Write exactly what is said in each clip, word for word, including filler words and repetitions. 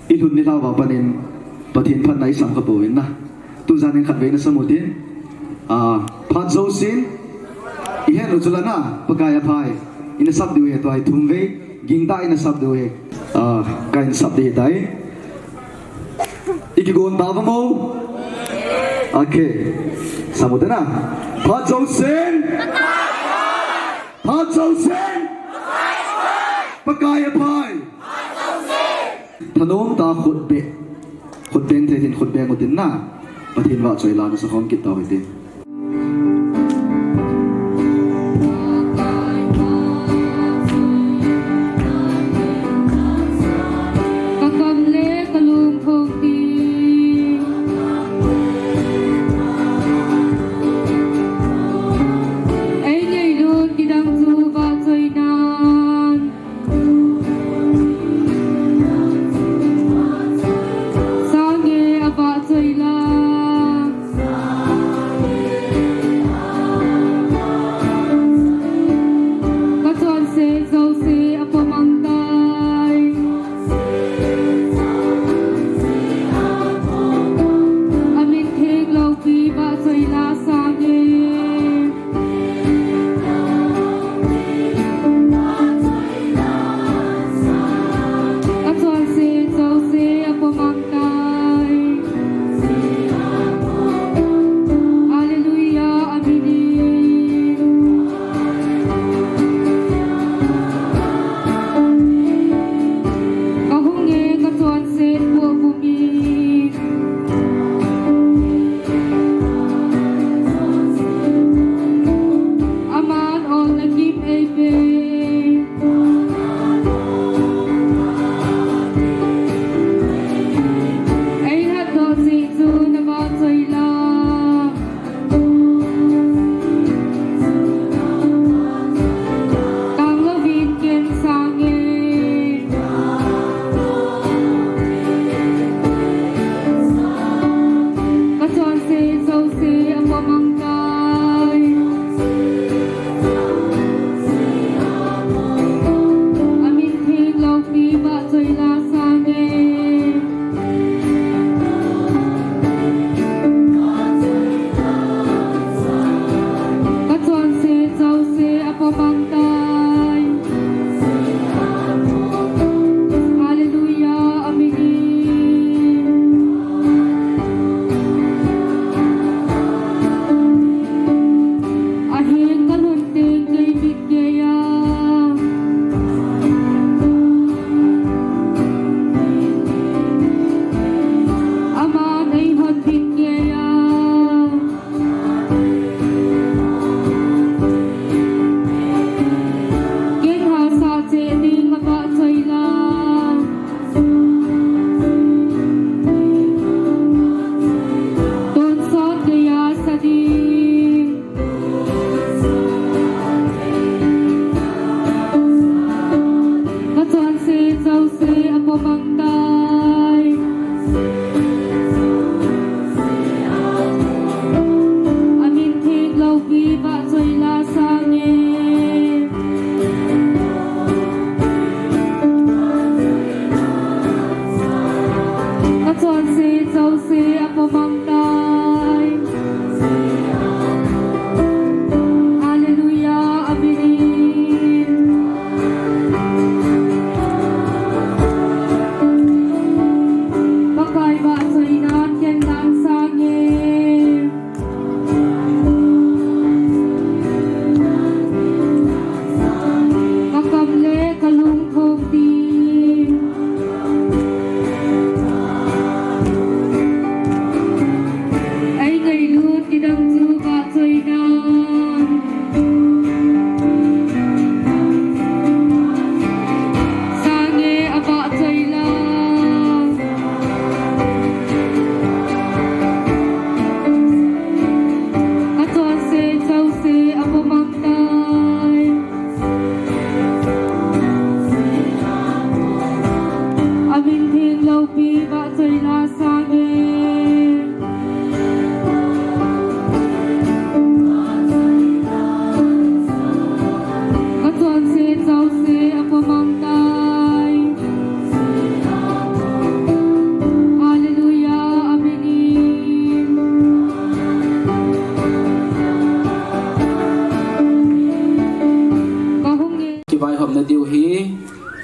I lhun nilhah uva panin Pathen phatna i sam kha pouvin na. Tujan in khatvei na sam u tin. Ah, phat jousen i het u chu la na, Pakai a pha e. I na sap diu ahi, tua hi thum vei. Gingtah in i na sap diu ahi. Ah, ka in sap ding ahitai. I kigon ta uvam o. Okay. Sam u te na. Phat jousen. Phat jousen. Pakai a pha e. Thanom tah a khut beng. Khut beng thei tin khut beng u tin na. Pathen vahchoi la na sa khom kit tau hite. Ka kam le ka lung thong ti. Ei ngailut kidang chu vahchoi nan. Sange a vahchoi la. Ka chonset jouse a pomang tai. A min theng loupi vahchoi la sange. Ka chonset jouse a pomang tai. Hallelujah, amen. Ka hung e ka chonset po pumi. Aman olna kim ei pe. Ei hatdoh jeh chu na vahchoi la. Tang louvin ken sange. Ka chonset jouse a pomang tai.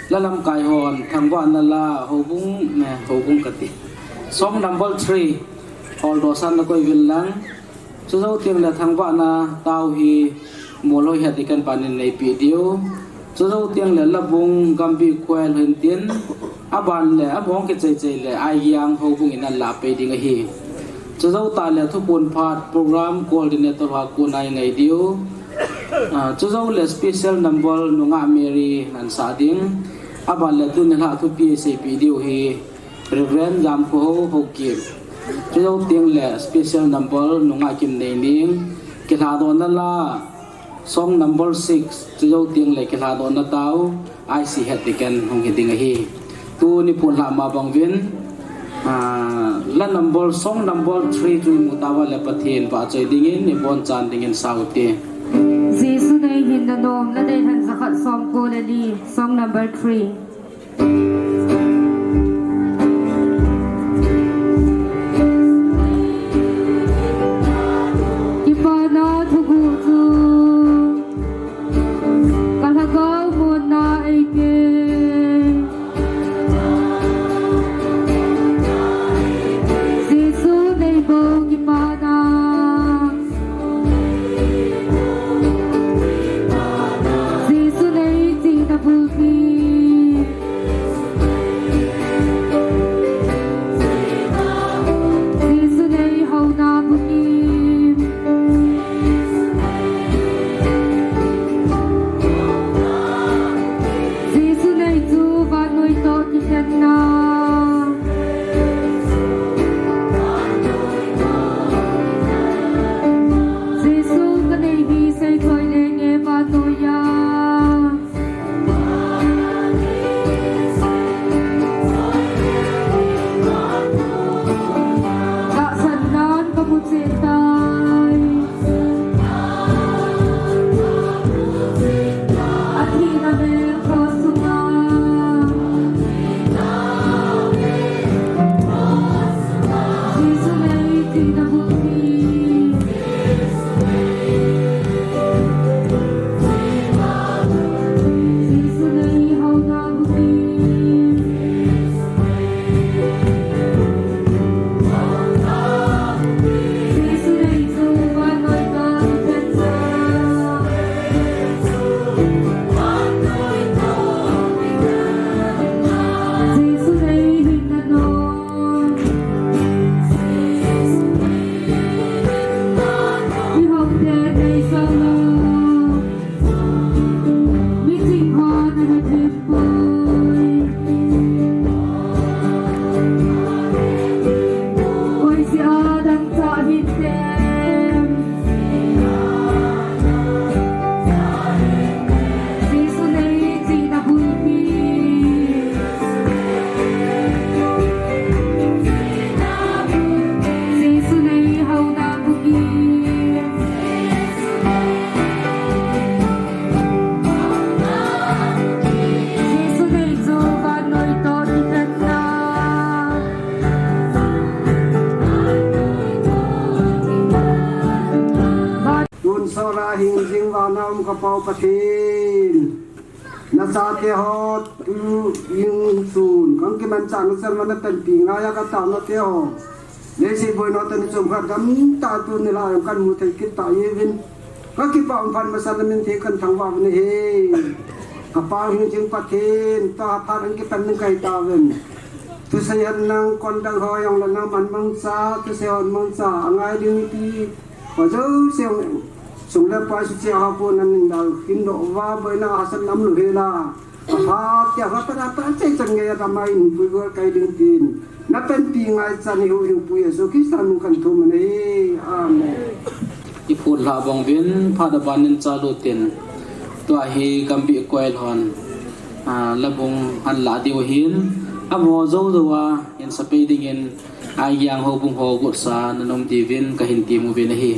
La lamkai hon, thangvahna la, houbung, eh, houbung kati. Song number three, holdohsahna koi uvin lang. Chujou teng le thangvahna tao hi, Molhoi Hediken pan in neipe diu. Chujou teng le Labung Gambih Choir hin tin. Aban le, abang kichai chai le, Aigiang houbung in alah pei ding ahi. Chujou tah le Thuphon Phat program coordinator ho a kon a ingai diu. Ah, chujou le special number Nungah Mary in asah ding. Aban le tuni lha thupi seipeh diu hi Reverend Jamkhohou Haokip. Chujou teng le special number Nungah Kimneining. Kilhadohna la song number six. Chujou teng le kilhadohna tao. I C Hediken hung hi ding ahi. Tuni pon lha ma bang uvin, ah, la number, song number three chu imu tauva le Pathen vahchoi dingin, ibonchan dingin sao te. Jesu nei hinna nom, la deilhen jakhat somko le li, song number three. Kipana thuguh chu. Ka lhagao monna eipeh. Jesu nei bou kipana. Jesu nei chihna bulpi. Jesu nei houna bukim. Jesu nei chu vannoi toh kikhenna. Jesu ka nei hi seithoi lenge vannoiya. Tahsannan ka mu cheh tai. A thina mel cross sunga. Jesu nei thina bulpi. Tun sora hing jing vana um ka Pau Pathen. Na chate ho tu in sun, kang kimanchah na chan vana panpi ngaiya ka taona te ho. Leiset boina tah ni chomkhat gamtah tuni laiya kan mu thei kit ta uvin. Ka kipah um phat masa na min thei kan thangvah uvin ahi. Ka Pa hing jing Pathen, tua phat in kipan ning kahi tauvin. Thusei hen lang kon dang ho jong le nangman mangcha, thusei hon mangcha, angai ding mipi ho jouse jong, sum le pai suhcheh ho pon anin dal hin doh uva, boina hahsatna umlou hel a. Apha tia ho tara ta chai chan ngei a tama in pui gol kai ding tin. Na panpi ngaichan hiu hiu Pu Jesu Christa min kan thum ahi. Amen. I phut lha bang uvin, phat aban in chalu tin. Tua hi Gambih Choir hon, ah, Labung an lah diu ahin, amaho jou jou a, in sapei dingin, Aigiang houbung ho gotsa na nom diuvin, ka hin tem uvin ahi.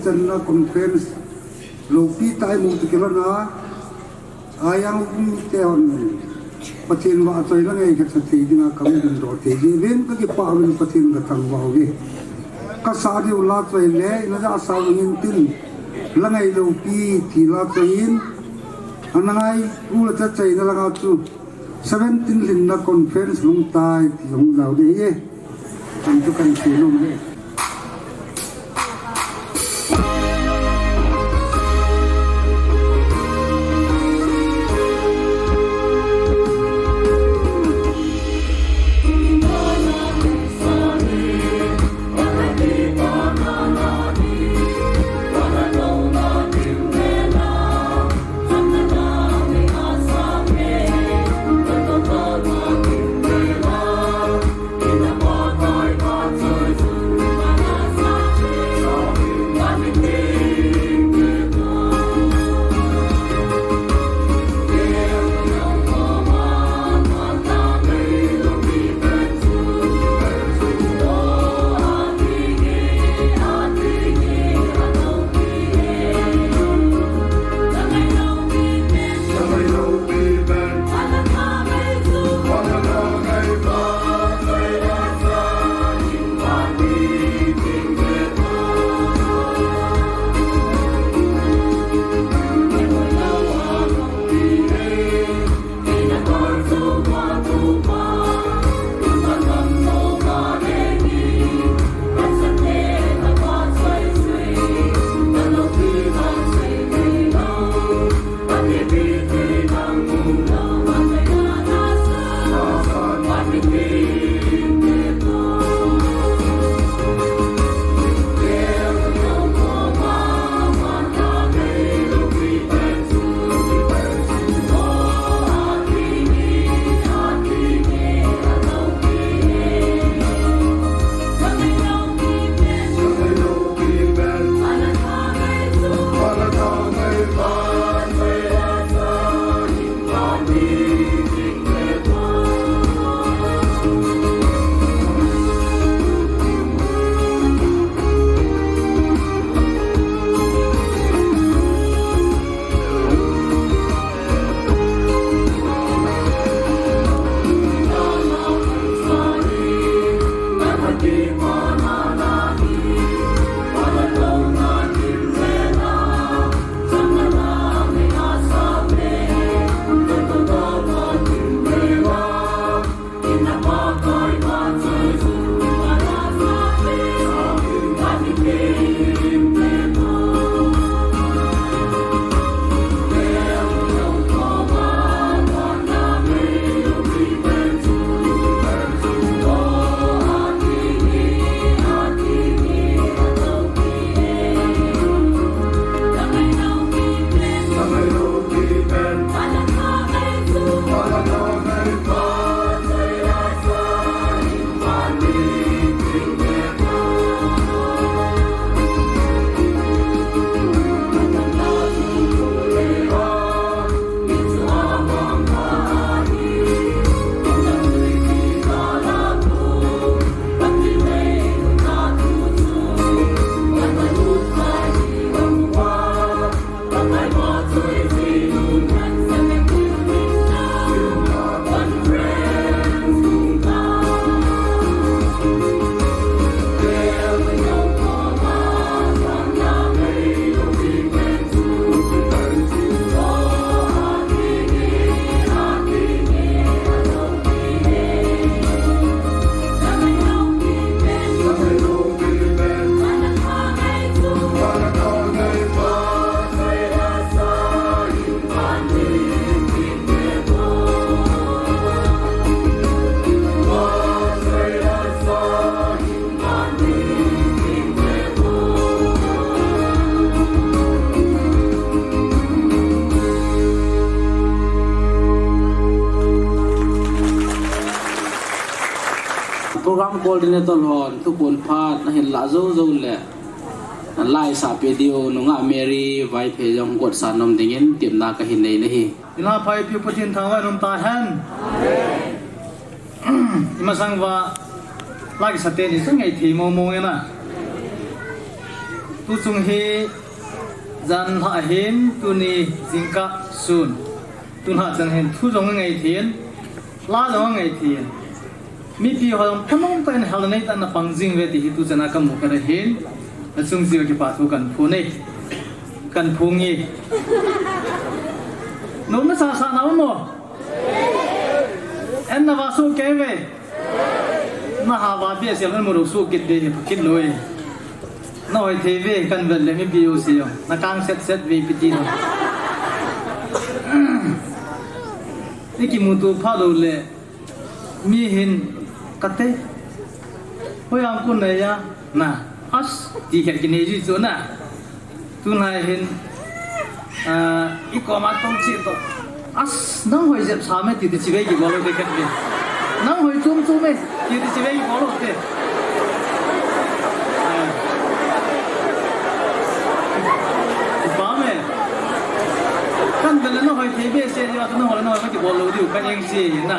Conference loupi tah imu toh kilhon a, ayang mite hon Pathen vahchoi la ngai khat sa thei dinga kahung dingdoh thei jeh uvin kakipah uvin Pathen kathangvah uve. Kasah diu la choi le ina jahsa uvin tin, la ngai loupi ti la choi in, ana ngai u la cha chai na langa chu seventeen lhinna conference lungtai ti hung jao ding ahi. Kan chu kan sei nom le. Program coordinator hon thuphon phat nahin lah jou jou le, lai sah pe diu nungah Mary Vaiphei jong gotsa nom dingin temna kahin nei nahi. Ina phai piu Pathen thangvah in um tahen. Imasang uva, lai sah teni chu ngai thei mong mong ina. Tuchung hi jan lha ahin, tuni jingkah sun. Tun lha chan hin thu jong angai thei in, la jong angai thei in. Mipi ho jong thanom tah in hal nei tah in ana pang jing uve ti hi tuchan a kamu kha ahin. Nachung cheh uva kipa thu kahin phong e. Kahin phong e. Nom nasa sa nau mo. En na va su kei uve. Na ha va bia sial na muru su kit de, kit lou e. Na hoi thei uve, kahin vet le mipi jouse jong. Na kang set set uve ipi ti na. Ikimuto pha lou le. Mi hin kate. Hoi ang kun na ya. Na. As. Ti khat kinei ji chu na. Tunai hin, ah, i koma tong chi to. As, nang hoi jep sa me ti ti chi vei kibol lou te khat ve. Nang hoi chum chum me ti ti chi vei kibol lou te. Ah. Ba me. Kan da na hoi thei be se ni wa na hoi na hoi kibol lou diu kan eng si na.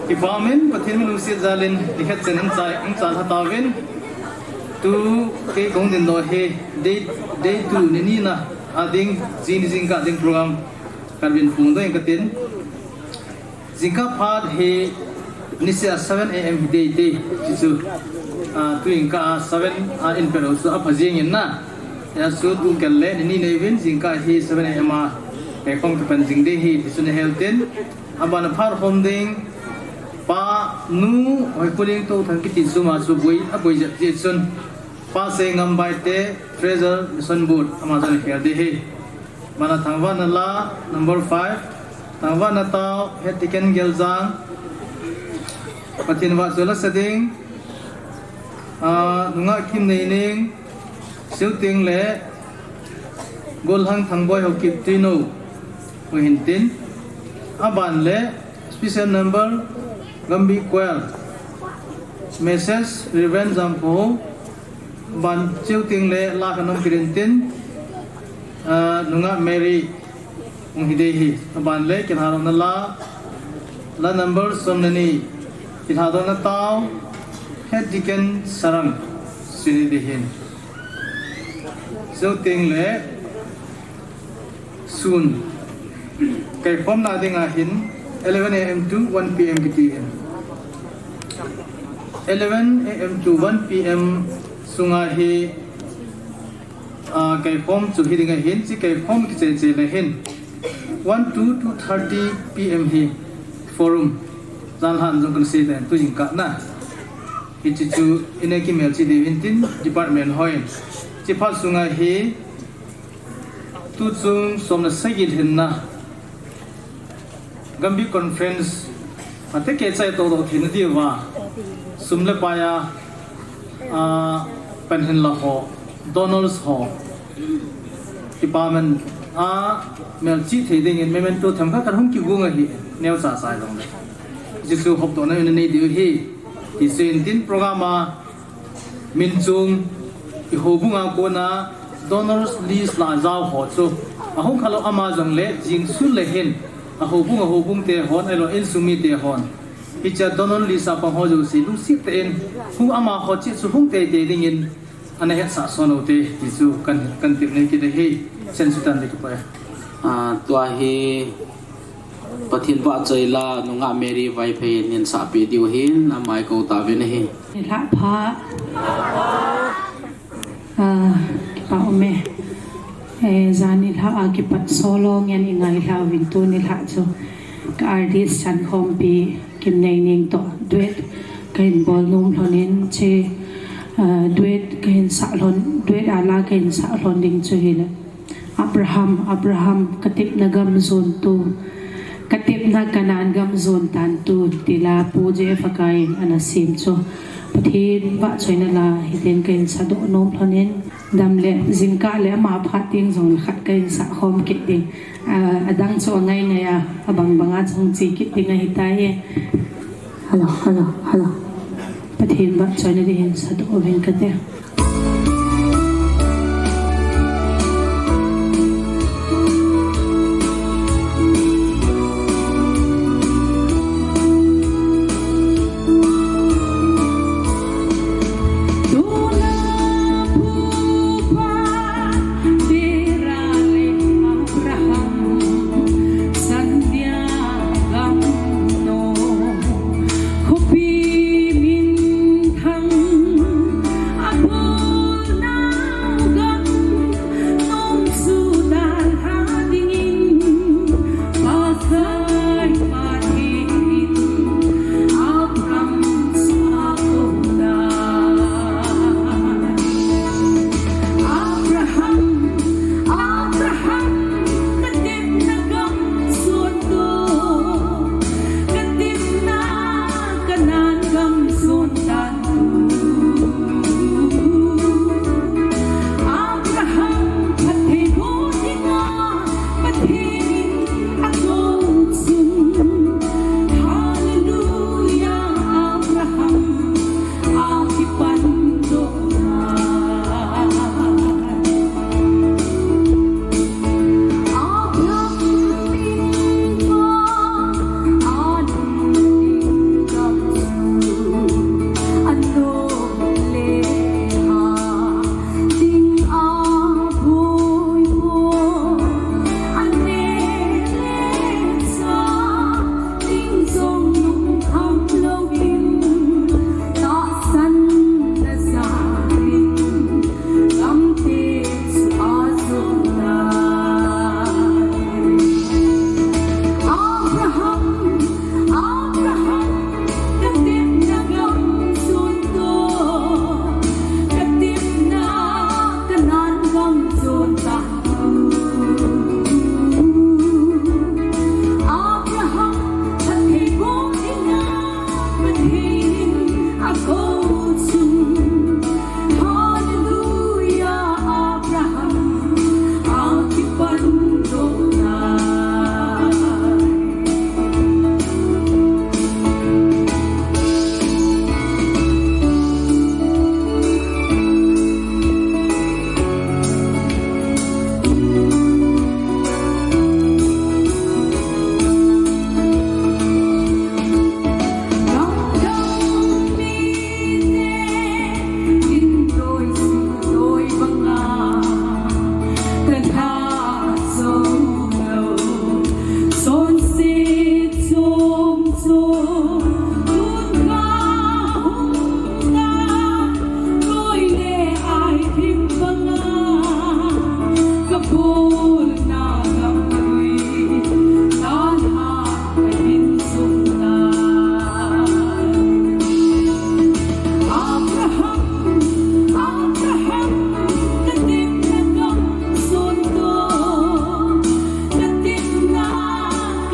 Kipa umin, Pathen min lungset jal in, nikhat chen in cha, in cha lha tauvin. Tu kei kong din lou hi, day, day two ni ni na, a ding, jing, jingkah ding program, kan vin phong doh in katin. Jingkah phat hi, niseh a seven A M hi dei dei, ti chu, ah, tu jingkah a seven a in pe lou chu, apha jing in na. Ya chu tu kel le, ni ni nei vin, jingkah hi seven A M a, eh, kong tu pen jing dei hi, ti chu na hel tin. Abana phat khom ding, Pa, Nu, Hoipuling Touthang kiti chu ama chu boi, aboi jep jeh chun. Pa Seingam Baite, Treasurer, Mission Board, ama chu ana khel ding ahi. Abana Thangvahna La, number five, Thangvahna Tao, Head Deacon Geljang, Pathen vahchoi la sa ding, ah, Nungah Kimneining, Siuteng le, Golhang Thangboi Haokip Tuinou, u hin tin. Aban le, special number, Gambih Choir. Message, Reverend Jangpho. Aban Siuteng le, la kanom kirin tin. Ah, Nungah Mary. Hung hi ding ahi. Aban le, kilhadohna la. La number som le ni. Kilhadohna tao. Head Deacon Sarang. Sini ding ahin. Siuteng le sun. Kaikhomna ding ahin eleven A M to one P M kiti ahin. Eleven A M to one P M sunga hi, ah, kaikhom chu hi ding ahin, hiche kaikhom kichai chai le hin one to two thirty P M hi forum. Jan lhan jong kan sei le tu jingkah na. Hiche chu ina kimelchih diu ahin tin department hon. Hiche phat sunga hi tuchung som le sagi lhinna Gambih Conference a te ke chai to to thina diuva sum le pai a, a, pan hin la ho, donors ho, department a melchih thei dingin memento themkhat kan hung kigung ahi, neocha cha jong le. Hiche chu hopdohna in nei diu ahi. Hiche in tin program a min chung, i houbung a kona donors list la jao ho chu ahung khalou ama jong le jing sun le hin, a houbung, a houbung te hon, ahilou insung mite hon. Hiche a donor list a pang ho jouse lungset tah in hung ama ho cheh chu hung teitei dingin ana hetsah son u te ti chu kan, kan tepna kit ahi. Sense tan le kipa. Ah, tua hi Pathen vahchoi la, Nungah Mary Vaiphei in hin sahpeh diu ahin, ama i kou tauvin ahi. Nilhah pha. Ah, kipa um e. Eh, jan nilhah a kipat solo ngen i ngailhah uvin tu nilhah chu. Ka artist chankhompi Kimneining toh duet kahin bol nom lhon in hiche, ah, duet kahin sah lhon, duet a la kahin sah lhon ding chu hile. Abraham, Abraham, ka tepna gam jon tu, ka tepna Canaan gam jon tan tu, ti la Pu J F Hakai in ana sem chu. Pathen vahchoina la, hiten kahin sadoh nom lhon in, dam le, jingkah le ama phat teng jong le khat kahin sah khom kit ding. Ah, adang chu angai ngai a, abang bang a chung che kit ding ahitai e. Hello, hello, hello. Pathen vahchoina dingin sadoh uvin kate.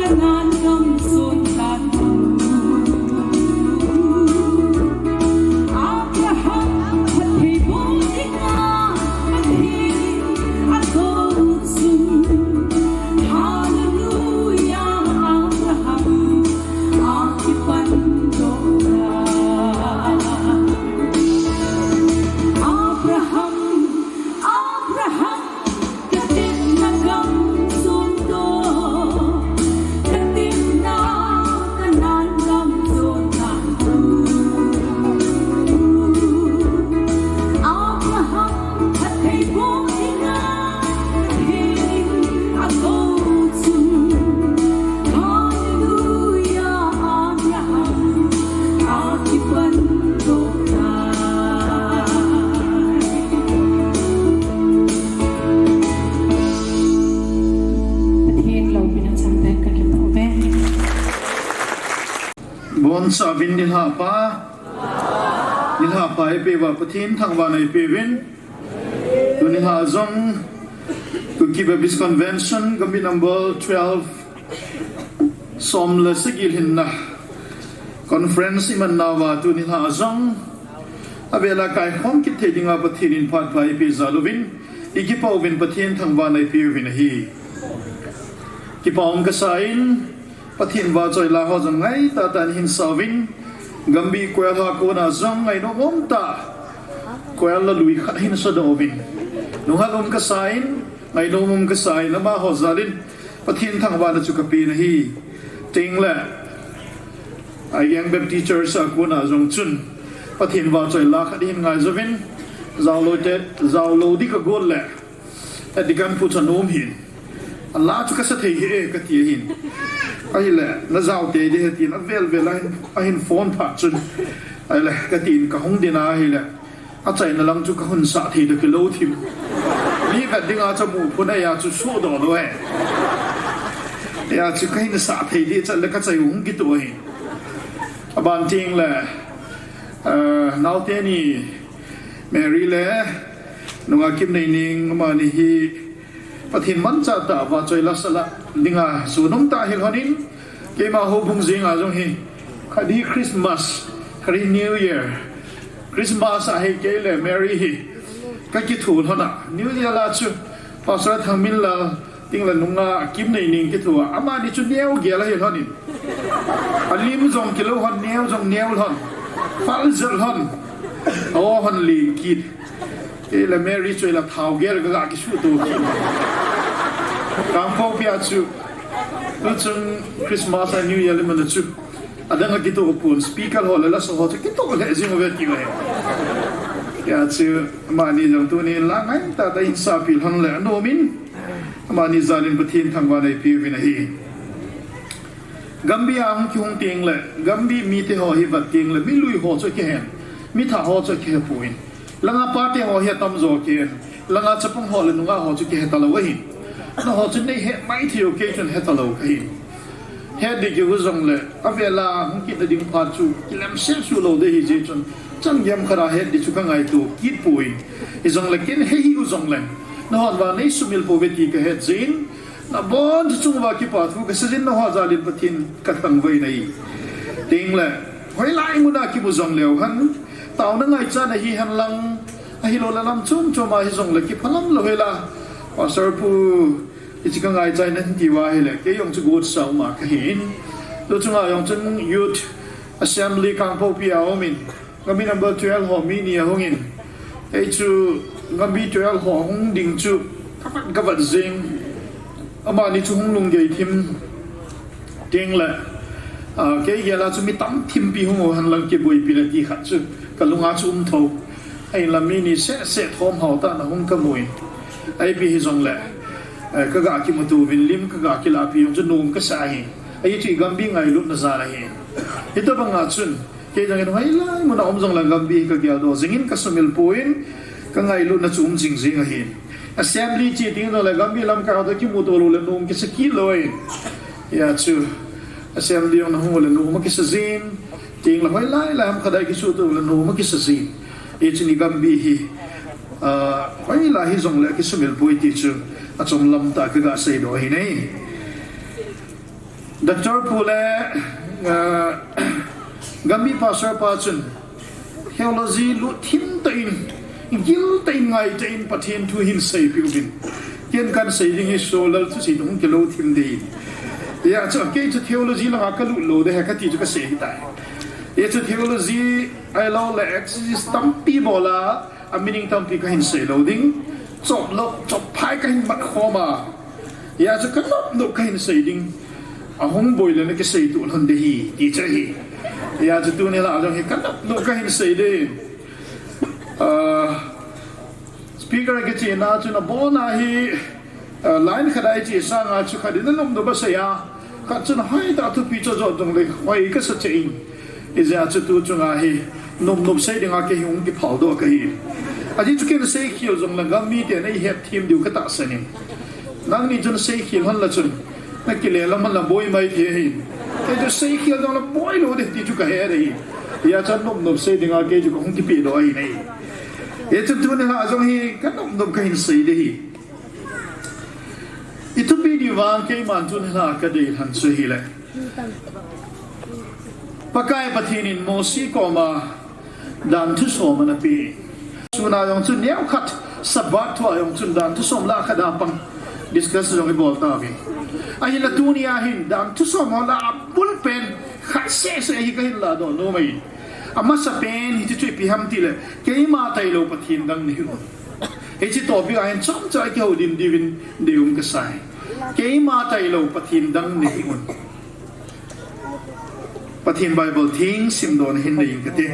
Ngan gam son dan u. Abraham phatthei bol dinga Pathen in akou chun. Hallelujah, Abraham akipan doh a. Abraham, Abraham, Ka tepna gam son to, ka tepna Kanan gam son to. Abraham phatthei bol dinga Pathen in akou chun. Hallelujah, Abraham akipan doh tai. Pathen loupina chang tah in kakipah uve. Bonchauvin nilhah pa. Nilhah pa eipeuva Pathen thangvahna eipeuvin. Tuni lha jong Kuki Baptist Convention, Gambih number twelve, som le sagi lhinna conference iman nauva tuni lha jong avela kaikhom kit thei dinga Pathen in phat pha eipeh jal uvin, ikipah uvin Pathen thangvahna eipeh uvin ahi. Kipa um kasa in, Pathen vahchoi la ho jong ngaitah tah in hin sa uvin, Gambih choir ho a kona jong ngainom um tah choir la lui khat hin sadoh uvin, nunghal um kasa in, ngainom um kasa in, amaho jal in Pathen thangvahna chu kapen ahi. Tengle, Aigeng Baptist Church a kona jong chun Pathen vahchoi la khat hin ngai jouvin, jaolou te, jaolou ding kagot le, Deacon pu chu anom hin. A la chu kasa thei hih e, kati ahin. Ahile, najao tei ding ahi tin, avel vel a ahin, ahin phone phat chun. Ahile, katin kahung ding ahile, achaina lang chu kahung sah thei ding kilou thim. Mi vet dinga chu mu phun a, hia chu sudoh lou e. Hia chu kahin sah thei ding, chule kachai hung kitoh ahin. Aban tengle, eh, naote ni, Mary le nungah Kimneining, amani hi Pathen manchah tah a vahchoi la sala dinga sunom tah ahil lhonin, keima houbung jenga jong hi, khat hi Christmas, khat hi New Year. Christmas a hi kei le Mary hi kakitho lhon a, New Year la chu Pastor Thangminlal Tengle nungah Kimneining kitho a, amani chu neo gel ahi lhonin. Alim jong kilou lhon, neo jong neo lhon. Phal jel lhon. Awo lhon len kit. Kei le Mary chu ahile thao gel kaga kisuto kit. Kangpokpi a chu, tuchung Christmas a New Year le mana chu, adang a kitoh pon, speaker ho le lasa ho chu kitoh lheh jing uve tiu ahi. Hia chu, amani jong tuni la ngaitah tah in sapi lhon le anom in, amani jal in Pathen thangvahna eipeh uvin ahi. Gambih a hung kihung tengle, Gambih mite ho hi vet tengle, milui ho chu akihen, mithah ho chu akihe poi. Langa pate ho hi atamjo akihen, langa chapang ho le nungah ho chu kihe talou ahin. Nangho chun neihe maithei u, kei chun he talou kahin. Het ding kiu jongle, avela hung kit nading phat chu kilem sel suh lou ding ahi jeh chun, chan gei khat a het ding chu kangaito kit poi. Hijongle ken he hih u jongle, nanghon vang neisumil pouve ti kahet jin, nabon chu chung uva kipa thu kasei jin, nangho jal in Pathen kathangvah in ahi. Tengle, hoilai mun a kimu jongleu hen, taona ngaichat ahi henlang, ahilouleh lam chom chom a hijongle kiphalam lou hela, Pastor pu, hiche kangaichaina hin tiuva ahile, kei jong chu gotsa uma kahin. Tuchunga jong chun Youth Assembly Kangpokpi a aumin, Gambih number twelve ho mi ni ahungin, kei chu Gambih twelve ho hung ding chu kavet kavet jing, amani chu hung lunggel thim tengle, ah, kei gel a chu mi tamthimpi hung u henlang kiboipi le ti khat chu kalunga chu um tho. Ahinla mi ni seh seh thom hao tah in ahung kamu in, ipi hijongle, eh, kaga kimuto uvin lim kaga kilahpi jong chu nom kasa ahi. Ahi chu i Gambih ngailutna jal ahi. Hitobanga chun, kei jong in hoilai mun a um jongle Gambih hi kageldoh jing in kasumil poi, kangailutna chu um jing jing ahi. Assembly che teng jongle Gambih lamkai ho toh kimuto loule nom kisa kit lou ahi. Hia chu, Assembly jong nahung ule nom akisa jin, tengle hoilai lai ham khat a kisuto loule nom akisa jin. Hichun i Gambih hi, ah, hoilai hijongle kisumil poi ti chu achom lam tah kaga seidoh ahi nai. Doctor Pu le, uh, Gambi Pastor pa chun theology lut thim tah in, gil tah in, ngai tah in Pathen thu hin seipeh uvin. Ken kan sei ding hi so lal thusei hung kilou thim ding. Hijeh chun kei chu theology langa ka lut lou ding ahi kati chu ka sei ahitai. Hijeh chun theology ahilou le exegesis tampi bol a, a meaning tampi ka hin sei lou ding. Chop lou, chop phai ka hin mat khom a. Hijeh chun ka nop nop ka hin sei ding. Ahung boi le na kisei tuh lhon ding ahi, ti chu ahi. Hijeh chun tuni la jong hi ka nop nop ka hin sei ding. Ah, speaker kichena chun abon a hi, ah, line khat a i che sanga chu khat in a nop nop a sei a. Khat chun hoitah thupi chu jot jong le hoi ka sa che in. Hijeh chun tu chunga hi nop nop sei dinga kei hung kiphal doh ka hi. Ajeh chu ken sei khel jong le gam miten ei het thim diu ka tahsan in. Nangni chun sei khel hon la chun, na kile lam hon la boi mai thei ahi. Kei chu sei khel jong le boi lou ding ti chu ka he ding ahi. Hijeh chun nop nop sei dinga kei chu ka hung kipeh doh ahi. Hijeh chun tuni la jong hi ka nop nop ka hin sei ding ahi. I thupi diu vang keiman tuni la ka dei lhon chu ahile, Pakai Pathen in Mosi koma dan thusom ana pe. Tuna jong chu neo khat, Sabbath thu a jong chun dan thusom lah khat a pang discuss jong i bol tauve. Ahinla tuni a hin dan thusom ho lah a bul pen khat seh seh hi ka hin ladoh nom e. Amasa pen hiche chu ipi ham tile, keima tailou Pathen dang nahi un. Hiche topic a hin chomcha i kihoulim diuvin deium ka sa e. Keima tailou Pathen dang nahi un. Pathen Bible theng simdoh na hin nei inge kati.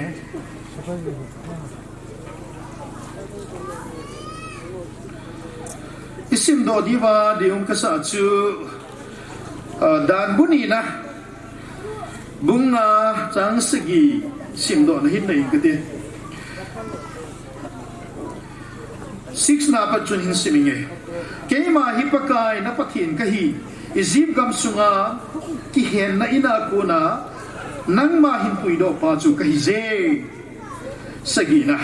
I simdoh diuva deium ka sa chu, ah, Dan bu nina, bung nga, chang sagi simdoh na hin nei inge kati. Six na pat chun hin sim inge. Keima hi Pakai na Pathen ka hi, Egypt gam sunga kihenna in a kona nangma hin puidoh pa chu ka hi je. Sagi na,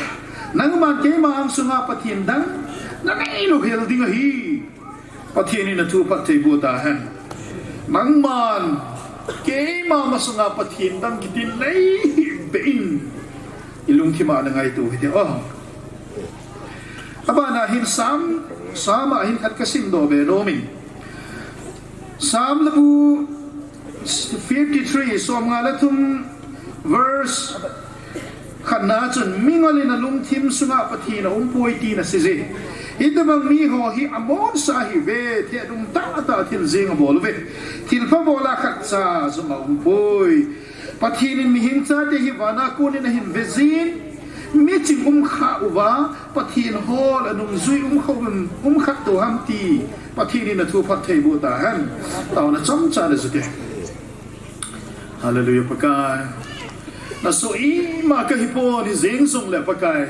nangman keima ang sunga Pathen dang na neilou hel ding ahi. Pathen in na thu phatthei boh tahen. Nangman keima masanga Pathen dang kiti nei hih beh in i lungthim a na ngaito hite. Oh. Abana hin Psalm, Psalm a hin khat ka simdoh be nom in. Psalm le bu fifty-three, som nga le thum, verse khatna chun, mingol in a lungthim sunga Pathen a um poi tin a sei je. Hitobang mi ho hi amon sa ahi ve, thedung tah tah thil jeng a bol uve. Thilpha bol a khatcha jong a um poi. Pathen in mihem chate hi vana kon in a hin ve jin, miching um kha uva, Pathen hol a nungjui um kha um, um khat to ham ti. Pathen in na thu phatthei boh tahen. Taona chomcha le jute. Hallelujah, Pakai. Na soh ima ka hi pon, hijeng jongle Pakai,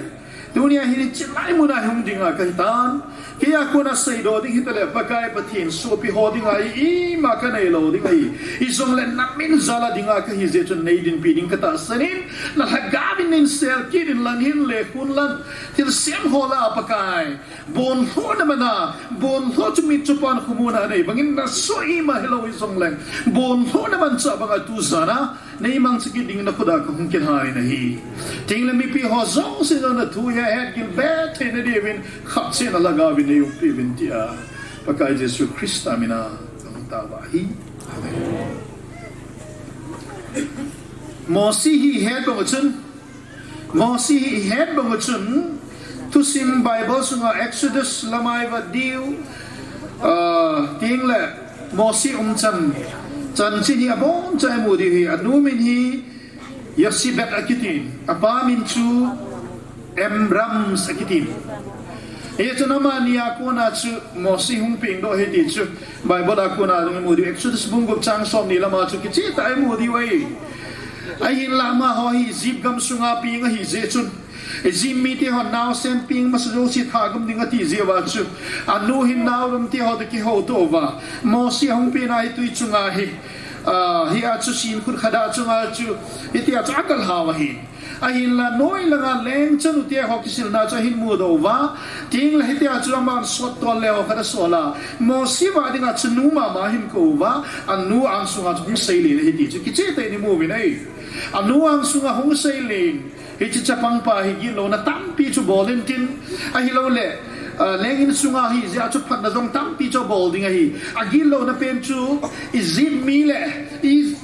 tunia hin hiche lai muna hung dinga ka hi tan. Kei a kona seidoh ding hita le Pakai Pathen, sopi ho dinga ima ka neilou ding ahi. Hijongle na min jal a dinga ka hi jeh chun nei dinpi ding ka tahsan in, na lhagao in nei sel kit in lang hin le khun lang thilsem ho lah a Pakai. Bonlhohna man a, bonlhoh chu mitchopan khomuna nei bangin na soh ima hilou hijongleng, bonlhohna man cha banga tu jan a nei mangcha kit ding na khut a ka hung kilhan in ahi. Tengle mipi ho jouse jong na thu hi ahet gil be theina diuvin, khapchehna lhagao in nei umpi uvin tia Pakai Jesu Christa mina ka hung tao ahi. Amen. Mosi hi het bang chun, Mosi hi het bang chun, thusim Bible sunga Exodus lama i vet diu, ah, tengle Mosi umchan, chanchin hi aboncha i mu diu ahi, anu min hi Jochebed akitin, apa min chu Amram akitin. Hichun amani a kona chu Mosi hung pengdoh ahi ti chu Bible a kona jong i mu diu, Exodus bung gup chang somni lama chu kicheh tah a i mu diu ahi. Ahinla amaho hi Egypt gam sunga peng ahi jeh chun, Egypt mite hon naosen peng masa jouse thagum ding ati jeh uva chu, anu hin naolam te ho toh kihouto uva, Mosi ahung pena hi tui chunga hi, ah, hia chu sin khut khat a chunga chu, hitia chu aga lhau ahi. Ahinla noi langa leng chanu te ho kisilna chu ahin mudoh uva. Tin la hitia chu aman sot tol le ho khat asol a, Mosi va dinga chanu mama ahin kou uva. Anu angsunga chu hung seilen ahi ti chu kicheh tah in imu uvin ahi. Anu angsunga hung seilen. Hiche chapang pa hi gitlona tampi chu bol intin, ahilou le, ah, leng in sunga hi jeh a chu phatna jong tampi chu bol ding ahi. Agitlona pen chu Egypt mi le, i,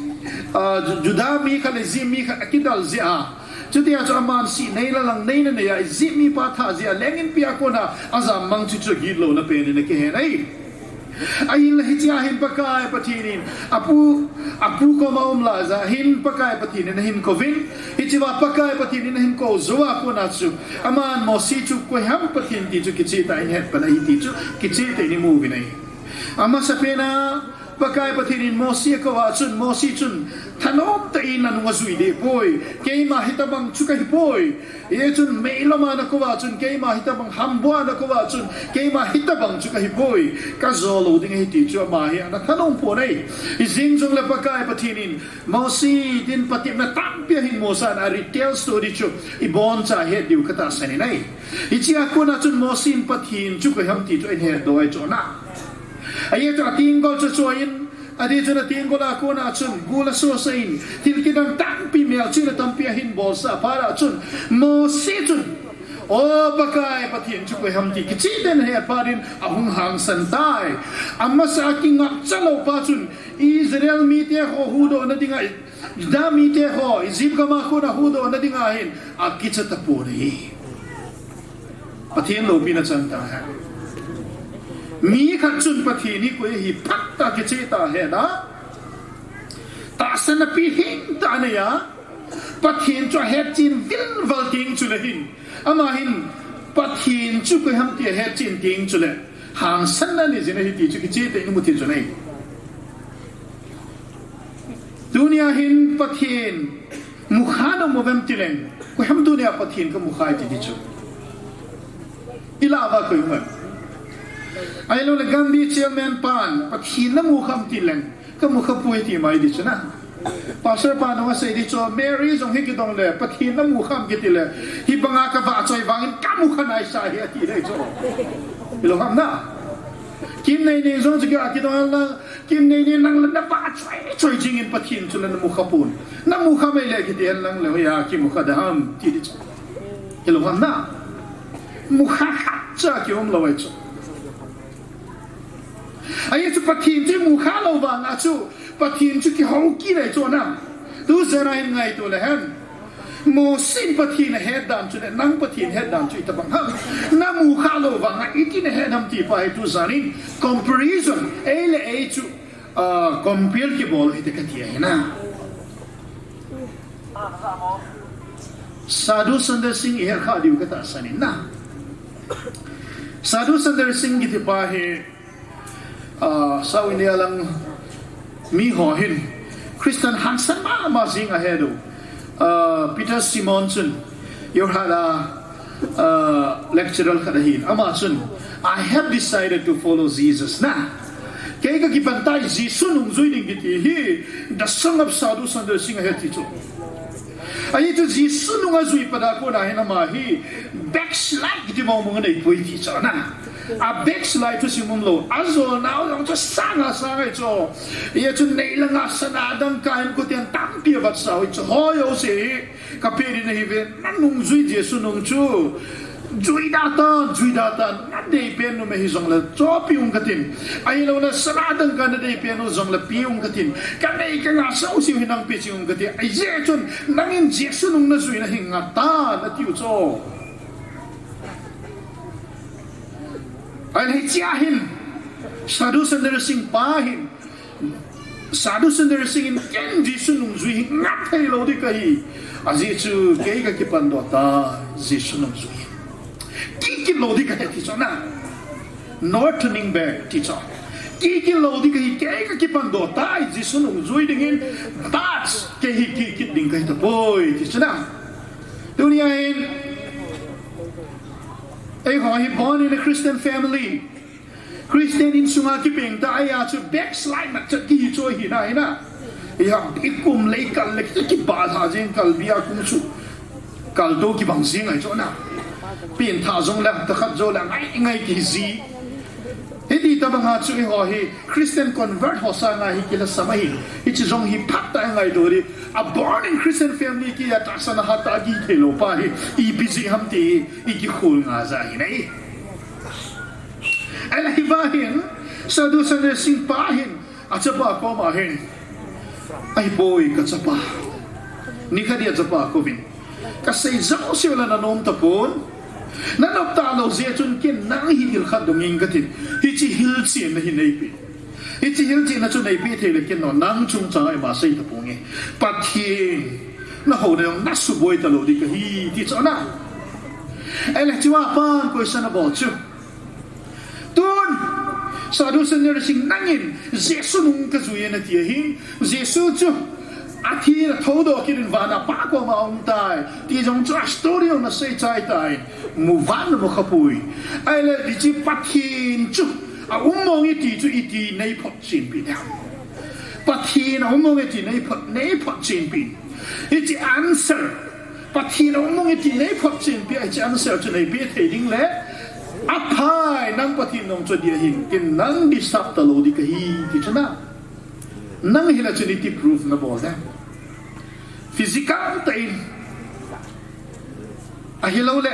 ah, Ju-, Juda mi khat le Egypt mi khat akidal jeh a. Chutia chu aman si nei la lang nei na nei a, Egypt mi pa tha jeh a leng inpi a kona ajam mang chu chu gitlona pen in akihen ahi. Ahinla hichea hin Pakai Pathen in apu, apu koma um laiya hin Pakai Pathen in ahin kouvin, hichea Pakai Pathen in ahin kou jou a kona chu, aman Mosi chu koiham Pathen ti chu kicheh tah in ahet pan ahi ti chu kicheh tah in imu uvin ahi. Amasapen a Pakai Pathen in Mosi akou a chun, Mosi chun thanom tah in anung ajui deh poi. Keima hitobang chu kahi poi. Hichun meilom a nakou a chun, keima hitobang hambuh a nakou a chun, keima hitobang chu kahi poi, kajo lou ding ahi ti chu ama hi ana thanom pon ahi. Hijeng jongle Pakai Pathen in Mosi din patepna tampi ahin musan a, retell story chu iboncha het diu katahsan in ahi. Hichea kona chun Mosi in Pathen chu koiham ti chu ahin hetdoh ahi chu na. Ajeh chu atenggol chu choi in, ati chun atenggol a kona chun gul asosah in, thil kidang tampi, melchihna tampi ahin bolsah phat a chun, Mosi chun, O Pakai, Pathen chu koiham ti kicheh tah in ahet phat in ahung hangsan tai. Amasa a kingapcha lou pa chun, Israel mite ho huhdohna dinga, Juda mite ho Egypt gam a kona huhdohna dinga hin akicha tapon ahi. Pathen loupina chang tah ahi. Mi khat chun Pathen hi koi ahi phat a kicheh tah a ahet a, tahsanna pi hing tah anei a, Pathen chu ahetchen vilval teng chule hin, ama hin Pathen chu koiham ti ahetchen teng chule hangsanna anei jin ahi ti chu kicheh tah in imu thei jin ahi. Tunia hin Pathen mukha naum uvem tileng, koiham tunia Pathen kamukhai ti di chu, ilah uva koi um em? Ahiloule Gandhi chairman pan Pathen namukham tileng, kamukha poi ti mai di chu na. Pastor pan asei di chu, Mary jong hi kidong le Pathen namukham kiti le, hibanga kavahchoi vangin kamukha naisah ahi ati di chu, hilou ham na? Kimneini jong chu kidong le, Kimneini, nang la navahchoi choi jingin Pathen chu la namukha pon. Namukha mai le kiti hen lang le, hoiya kimukha dem ti di chu, hilou ham na? Mukha khatcha kium lou ahi chu. Ajeh chu Pathen chu imukha lou vanga chu Pathen chu kihou kit ahi chu na. Tujan a hin ngaito le hen, Mosi in Pathen ahet dan chu le nang Pathen het dan chu itobang ham? Namukha lou vanga iti nahet ham ti pa hi tujan in comparison, ei le ei chu, ah, compare kibol hite kati ahi na. Sadhu Sundar Singh ihet kha diu katahsan in na. Sadhu Sundar Singh kiti pa hi, ah, South India lang miho hin Christian hangsan mama jing ahi diu. Ah, Peter Simon chun, Jorhat a, ah, lecturer khat ahin, ama chun, I have decided to follow Jesus na. Kei kakipan tai Jesu nungjui ding kiti hi, The Song of Sadhu Sundar Singh ahi ti chu. Ajeh chu Jesu nung ajui phat a kona hin ama hi backslide kiti mong mong anei poi ti chu na. A backslide thusim umlou, ajolnau jong chu sang a sang ahi chu. Ajeh chu nei langa sana dangka in kuten tampi avetsah u ahi chu, hoi ho se hi kapeh ding nahiuve, nanungjui Jesu nung chu jui da tan, jui da tan, nadei pen u me hijongle chohpeh ung katin. Ahiloule sana dangka nadei pen u jongle peh ung katin. Kanei kangah jouse hi nang peh cheh ung katin. Ajeh chun nangin Jesu nung najui nahi ngat tan atiu chu. Ahile hichea hin Sadhu Sundar Singh pa hin, Sadhu Sundar Singh in ken Jesu nungjui hi ngat theilou ding kahi. Ajeh chu kei kakipandoh tai Jesu nungjui hi. Kikit lou ding kahi ti chu na. No turning back ti chu. Kikit lou ding kahi, kei kakipandoh tai Jesu nungjui dingin, but kei hi kikit ding kahi tapoi ti chu na. Tunia hin, eiho hi born in a Christian family. Christian insunga kipeng ta ahi a chu backslide na chat kihi chu ahi na, ahi na. Ahi a, ikum lei kal le kibah lha jeng kalbi a kum chu. Kaltou kibang jing ahi chu na. Pengthah jong le, takhat jong le, ngai ngai kiji. Hiti tabanga chu eiho hi Christian convert ho sanga hi kilasam ahi. Hiche jong hi phatah a ngaito ding. A born in Christian family kia tahsan a hatah a kithei lou pa hi ipi jeh ham ti hi kikhol nga ja hi nei. Ahile hiva hin, Sadhu Sundar Singh pa hin, achapa koma hin, "Ahipoi kachapa. Nikhat hi achapa kouvin. Kasei jouseu le nanom tapon. Nanop talou jeh chun ken nang hi thil khat dong inge katin. Hiche hilchetna hi neipe. Hiche hilchetna chu neipe thei le ken nang chungchang a ima sei taponge. Pathen nahouna jong nasuboi talou ding kahi," ti chu na. Ahile chua pan question abol chu. Tun, Sadhu Sundar Singh nangin, "Jesu nung kajui e," nati ahi. Jesu chu, athi a thoudoh kit in vana Pa koma aum tai. Ti jong chu a story jong nasei chai tai. Mu vang namu khapoi. Ahile, hiche Pathen chu, aum mong e ti chu iti neiphotchen pi ding ham. Pathen aum mong e ti neiphot, neiphotchen pi. Hiche answer. Pathen aum mong e ti neiphotchen pi, hiche answer chu neipe thei ding le, aphai nang Pathen nung chu dia hin, ken nang disturb talou ding kahi, ti chu na. Nang hile chun iti proof nabol ding. Physical tah in. Ahilou le,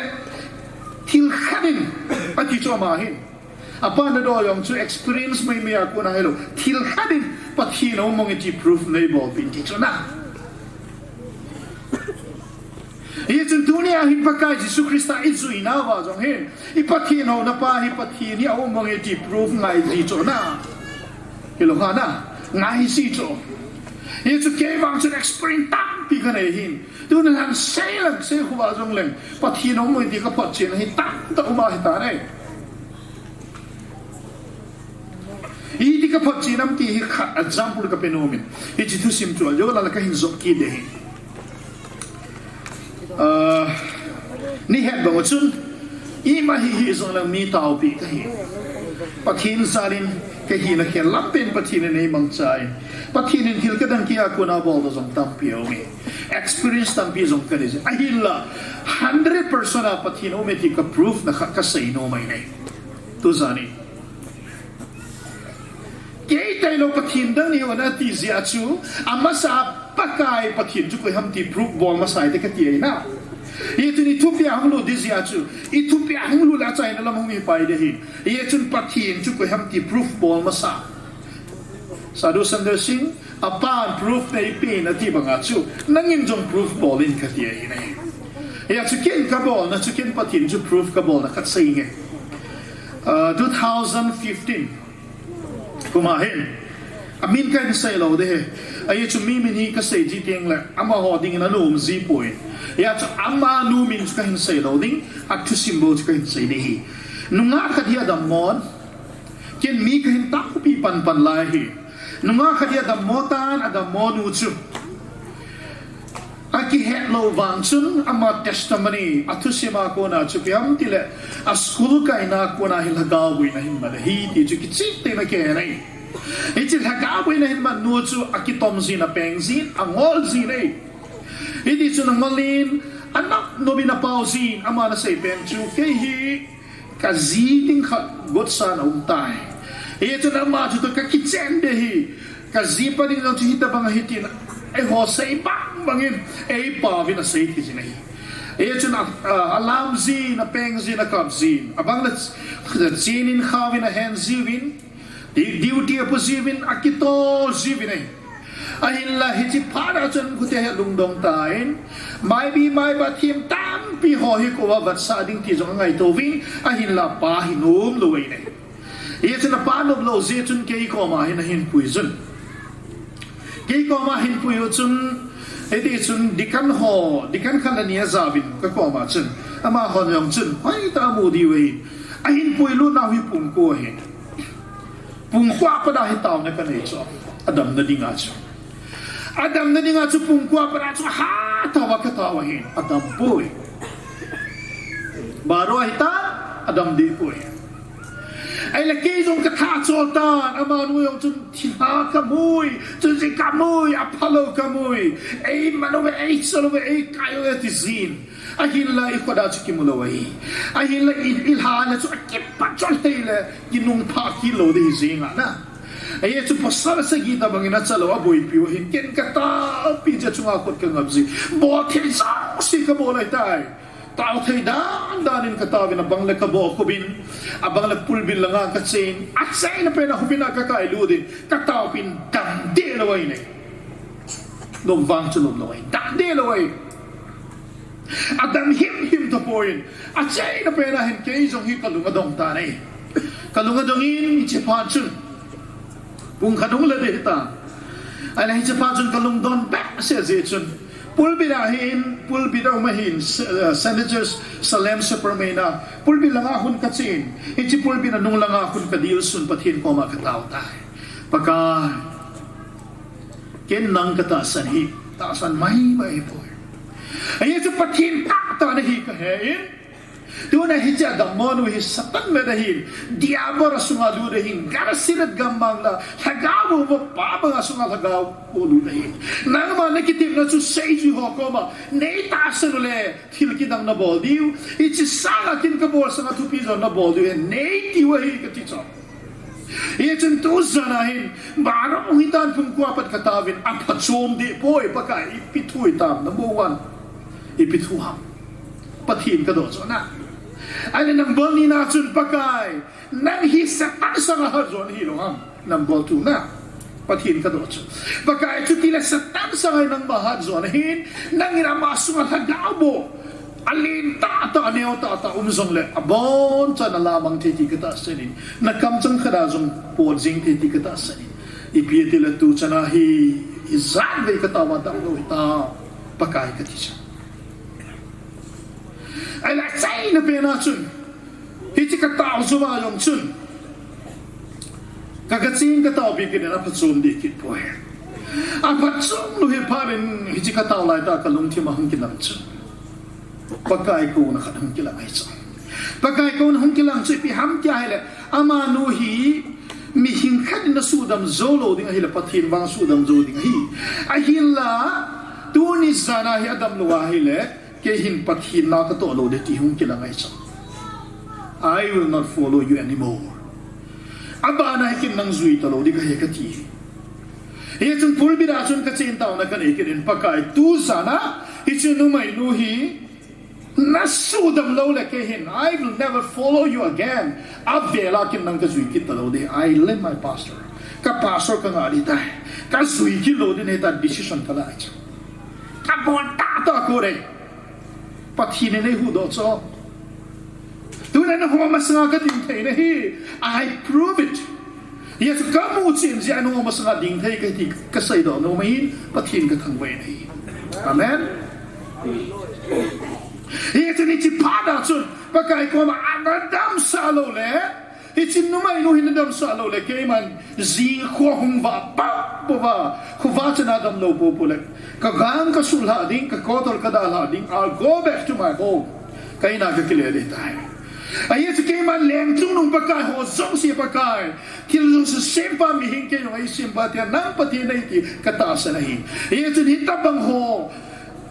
thil khat in, ati chu ama hin. Apa nadoh jong chu experience mai mai a kona hilou. Thil khat in Pathen aum mong e ti proof neibolpeh in ti chu na. Hichun tunia hin Pakai Jesu Christa ijui nauva jong hin, i Pathen houna pa hi Pathen hi aum mong e ti proof ngai ji chu na. Hilou ham na, ngai ji chu. Hichu kei vang chun experience tampi kanei hin. Tun ahin sei lang sei khu va jong leng, Pathen aum mong e ti kaphotchen hi tamtah um ahi tai. Iti kaphotchen ham ti hi khat example kape nom in. Hiche thusim chu ajou lala kahin jot kit ding ahi. Ah, neihet bang u chun, ima hi hijong leng mi taopi kahi. Pathen jal in kahina khel lam pen Pathen in eimangchan. Pathen in thil kadang keiya kona boldoh jong tampi aume. Experience tampi jong kanei jin. Ahinla, hundred percent a Pathen aume ti ka proof na khat kasei nom ahi nai. Tujan in. Kei tailou Pathen dang nei uve nati jeh chun, amasa Pakai Pathen chu koi ham ti proof bol masa hite kati ahi na. Hichun i thupi a hung lut ding jeh chun, i thupi a hung lut le achaina lam hung hi pai ding ahi. Hichun Pathen chu koi ham ti proof bol masa. Sadhu Sundar Singh, apan proof neipen ati banga chu, nangin jong proof bol in kati ahi nai. Hichu ken kabolna chu ken Pathen chu proof kabolna khat sei nge. Ah, two thousand fifteen. Kuma hin. Amin kahin sei lou ding ahi. Ahi chu mi min hi kasei ji teng le, amaho dingin anom ji poi. Hichu ama nu min chu kahin sei lou ding, athusim bou chu kahin sei ding ahi. Nungah khat hi adammo in, ken mi kahin taopi panpan lai ahi. Nungah khat hi adammo tan, adammo nu chu akihet lou vang chun ama testimony, athusim a kona chu ipi ham tile, a school kaina kona hi lhagao boina ahin man ahi ti chu kicheh tah in akihe nai. Hiche lhagao boina ahin man nu chu akitom jin, apeng jin, angol jin ahi. Hiti chun angol in, anop nop in apao jin, aman asei pen chu, kei hi kaji ding khat gotsan aum tai. Hichun ama chu toh kakichen ding ahi. Kaji pa ding jong chu hitabang ahi tin, eiho sei bang bangin, eipao vin asei thei jin ahi. Hichun a, a, alam jin, apeng jin, akap jin. Abang le, chen in kha uvin, ahen jiuvin. Di-, duty apo jiuvin, akitol jiuvin ahi. Ahinla hiche phat a chun khute hi alungdong tan, maibi maiba thim tampi ho hi kouva vetsah ding ti jong angaito uvin, ahinla apa hi nom lou ahi nai. Hichun apa nom lou jeh chun kei koma hin ahin pui jun. Kei koma ahin pui u chun, hiti chun deacon ho, deacon khat le ni ajaovin kakoma chun. Amahon jong chun, hoitah a amu diu ahi. Ahin puilut nau hi pung ko ahi. Pung ko a pat a hi taona kanei chu, adamna dinga chu. Adamna dinga chu pung ko a pat a chu hatah uva katao ahin, adam poi. Baro ahitan, adam deh poi. Ahile kei jong katha chol tan, amanu jong chun thilha kamui, chun ji kamui, aphalou kamui. Ei man uve, ei chol uve, ei kai uve ti jin. Ahinla i khoda chu kimu lou ahi. Ahinla i, i lha le chu akipat chol thei le, kinungpha kilou ding hi jing ana. Ahi chu pasal sagi tabang in achalou aboipiu ahin, ken kataopi jeh chunga khut kangap ji. Bol thei jouse kabol ahitai. Tao thei dan dan in kataovin abang le kabol khupin, abang le pulpit langa kachen, achaina pena hupin a kakailut in, kataopin damdeh lou ahi ne. Nom vang chu nom lou ahi, damdeh lou ahi. Adam himhim tapon, achaina pena hin kei jong hi kalung adong tan ahi. Kalung adong in hiche phat chun. Pung khat hung le ding hitan. Ahile hiche phat chun kalungdon behseh jeh chun. Pulpit a hin, pulpit a um ahin, Se-, eh, Saint George Salem Superman a. Pulpit langa khun kachen. Hiche pulpit a nung langa khun kadilsun Pathen koma katao tai. Pakai. Ken nang katahsan hi. Tahsan maimai poi. Ahi chu Pathen tahtah nahi kahen. Tuna hiche adammo nu hi Satan met ahin, Diabol asunga lut ahin, Gennesaret gammang la, lhagao bou pa banga sunga lhagao bou lut ahin. Nangma nakitepna chu seijui ho koma, nei tahsan ule, thil kidang nabol diu, hiche sanga ken kabol sanga thupi jong nabol diu ahi, nei tiu ahi kati chu. Hichun tujan a hin, Barak hitan pung ko a pat kataovin, aphachom deh poi, Pakai ipi thu hitam, number one. Ipi thu ham. Pathen kadoh chu na. Ahile number ni na chun Pakai, nang hi Satan sanga hat jo nahi lou ham. Number two na. Pathen kadoh chu. Pakai chutile Satan sanga nangma hat jo nahin, nangin ama sunga lhagao bou. Alen tahtah, aneo tahtah um jongle, abonchan nalamang thei ti katahsan in. Nakamchang khat a jong pot jing thei ti katahsan in. Ipi tile tuchan a hi, ijat vei katao a damlou hitam. Pakai kati chu. Ahile achaina pena chun, hiche katao jou a jong chun, ka, kaching kataopi kit in aphachom deh kit poi. Aphachom lou hi phat in hiche katao laitah a kalungthim a hung kilang chu. Pakai kouna khat hung kilang ahi chu. Pakai kouna hung kilang chu ipi ham tia ahile, amanu hi mihing khat in asuhdam jou lou ding ahile, Pathen vang suhdam jou ding ahi. Ahinla, tuni jan a hi adamlou ahile, kei hin Pathen na katoh lou ding ti hung kilang ahi chu. I will not follow you anymore. Abana hi ken nang jui talou ding kahi kati. Hichun pulpit a chun kachen taona kanei kit in Pakai tujan a, hiche numeinu hi, nasuhdam lou le kei hin, I will never follow you again. Avel a ken nang kajui kit talou ding, I love my pastor. Ka pastor kangah ding tai. Kajui kit lou ding ahitai decision kala ahi chu. Kabol tahtah ko dei. Pathen in eihuhdoh chu. Tuna nangho masanga kading thei nahi. I prove it. Hiche kamu chen jeh a nangho masanga ding thei kahi ti kaseidoh nom ahin, Pathen kathangvah in ahi. Amen. Hiche ni hiche phat a chun, Pakai koma ana damsah lou le, hiche numeinu hi nadamsah lou le, keiman jing kho hung vah pah pouva, khovah chan a damlou poupou le, kagang kasulhah ding, kakotol kadalhah ding, I'll go back to my home. Ka in a kakile ding tai. Ahi chu keiman lengchungnung Pakai, ho jouse Pakai, thil jouse sempa mihing kei jong eisempa tia nang Pathen nahi ti katahsan ahi. Hichun hitobang ho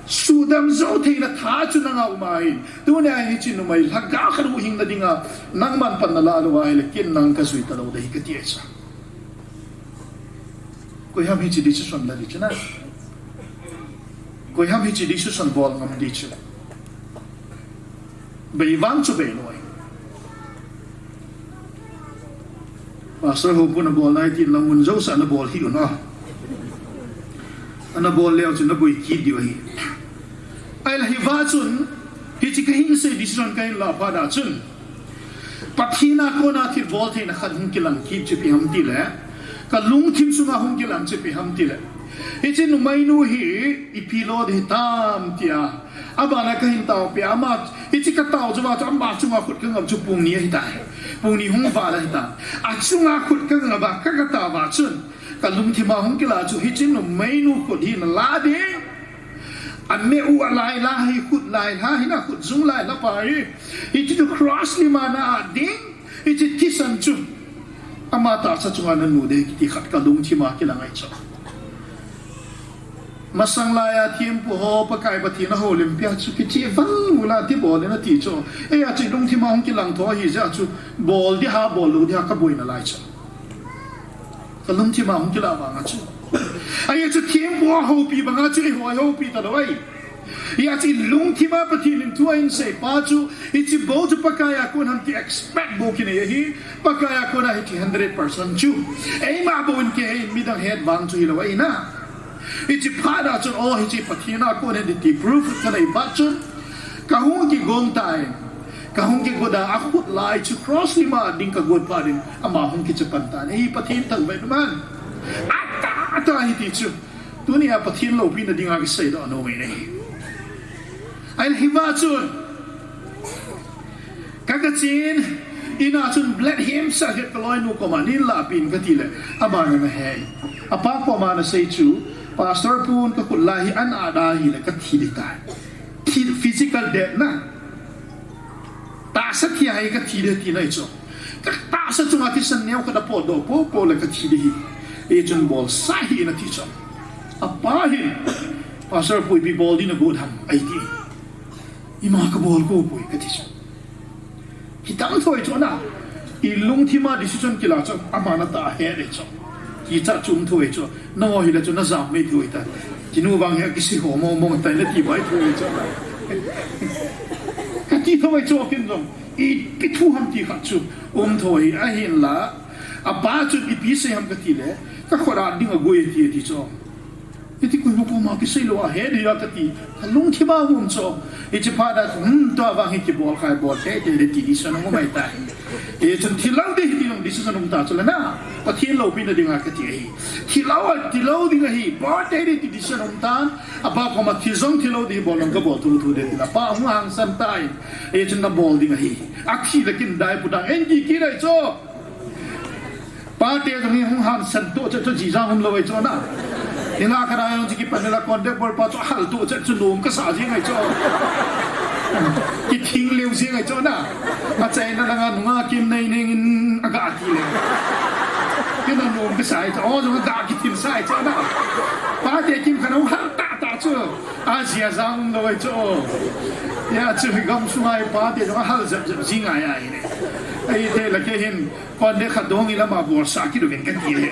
suhdam jou theina tha chu nanga um ahin. Tunia hiche numei lhagao khat huhhingna dinga nangman pan nalah lou ahile ken nang kajui talou ding ahi kati ahi chu. Koi ham hiche decision la ding chu na? Koi ham hiche decision bol ngam ding chu? Bei vang chu bei loi. Pastor Hopun abol nai tin lang mun jouse a nabol hih un a. Anabol leu chun naboi kit diu ahi. Ahile hiva chun, hiche kahin sei decision kahin lah phat a chun, Pathen a kona thil bol theina khat hung kilang kit chu ipi ham tile, kalungthim sunga hung kilang chu ipi ham tile, hiche numeinu hi ipi lo ding hitam tia, abana kahin taopeh a, ama, hiche katao jouva chu ama chunga khut kangap chu pung ni ahitai. Pung ni hung val ahitai. Achunga khut kangap a ka, katao va chun, kalungthim a hung kilang chu hiche numeinu khut hi nala ding. Ameh u alailha hi, khut lailha hi, nakhut jung lailha pa hi. Hiche chu cross lim a na-at ding. Hiche thisan chu Ama tahsa chunga nanu ding kiti khat kalungthima kilang ahi chu. Masang laiya thempu ho Pakai Pathen ahoulimpia chu kicheh vang ula tibol in ati chu. Eia chu lungthima hung kilang tho ahi jeh a chu bol ding ham bol lou ding ham kaboina lai chu. Kalungthima hung kilang vang a chu. Ahi chu thempu ahoupi banga chu eiho ahoupi talou ahi. Hia chu lungthima Pathen in thu ahin seipa chu, hiche bou chu Pakai a kon ham ti expect bou kinei ahi, Pakai a kona hiche hundred percent chu. Eima bou in kei hi midang het vang chu hilou ahi na. Hiche phat a chun, o hiche Pathen a kon ahi ti proof kanei phat chun, kahung kigong tan, kahung kigot a, akhut lai chu cross lima ding kagot phat in, ama hung kiche pan tan. Ei Pathen thangvah in man. Atah, atah hiti chu. Tunia Pathen loupina dinga kiseidoh nom ahi. Ahile hiva chun, ka, kachen, in a chun blood himself hi kaloinu koma neilahpin kati le, aman ana he. Apa koma ana sei chu, Pastor pun kakhut lai hi ana da hile kathi ding tai. Thi, physical death na. Tahsa thi ahi kathi ding tina ahi chu. Katahsa chunga thisan neokhat apotdoh popo le kathi ding ahi. Ei chun bolsa hih in ati chu. Apa hin, Pastor pu ipi bol ding nagot ham, eiti. Ima kabol kou poi kati chu. Kidang thou ahi chu na. Ilungthima decision kila chu, aman atah ahet ahi chu. Kichat chu um thou ahi chu. Nangho hile chu najam mai thou ahitai. Kinu vang hi akisei ho mong mong tai nati bai thou ahi chu. Kati thou ahi chu ken jong. Ipi thu ham ti khat chu um thou ahi, ahinla. Apa chun ipi sei ham kati le, kakhut a ding agoi ati, ati chu. Iti koima koma kisei lou ahi ding a kati, kalungthima um chu. Hiche phat a, hmm, tua vang hi kibol khai bol teitei ding ti decision um ahitai. Hichun thilou ding hiti jong decision um ta chu le na. Pathen loupina dinga kati ahi. Thilou, thilou ding ahi, bol teitei ding ti decision um tan. Apa koma thi jong thilou ding bol jong kabol thou thou ding ti le. Apa hung hangsan tan. Hichun nabol ding ahi. Athi le kin dai pu dang en ki ki dai chu. Pate jong hi hung hangsan toh chet chu jijang umlou ahi chu na. Hinla khat a jong chu kipan la contact bol pa chu ahal toh chet chu nom kasa jing ahi chu. Kithing leu jing ahi chu na. Achaina langa nunga kim nei neng in aga ti le. Kina nom kasa ahi chu. O jong aga kithin sa ahi chu na. Pate kim khat a hung hal tah tah chu. Ajia jang umlou ahi chu. Hia chu hi gamsunga hi pate jong ahal jep jep jing ahi ahi ne. Ahithei le kei hin Contact khat dong in ama bolsa kit uvin kati le.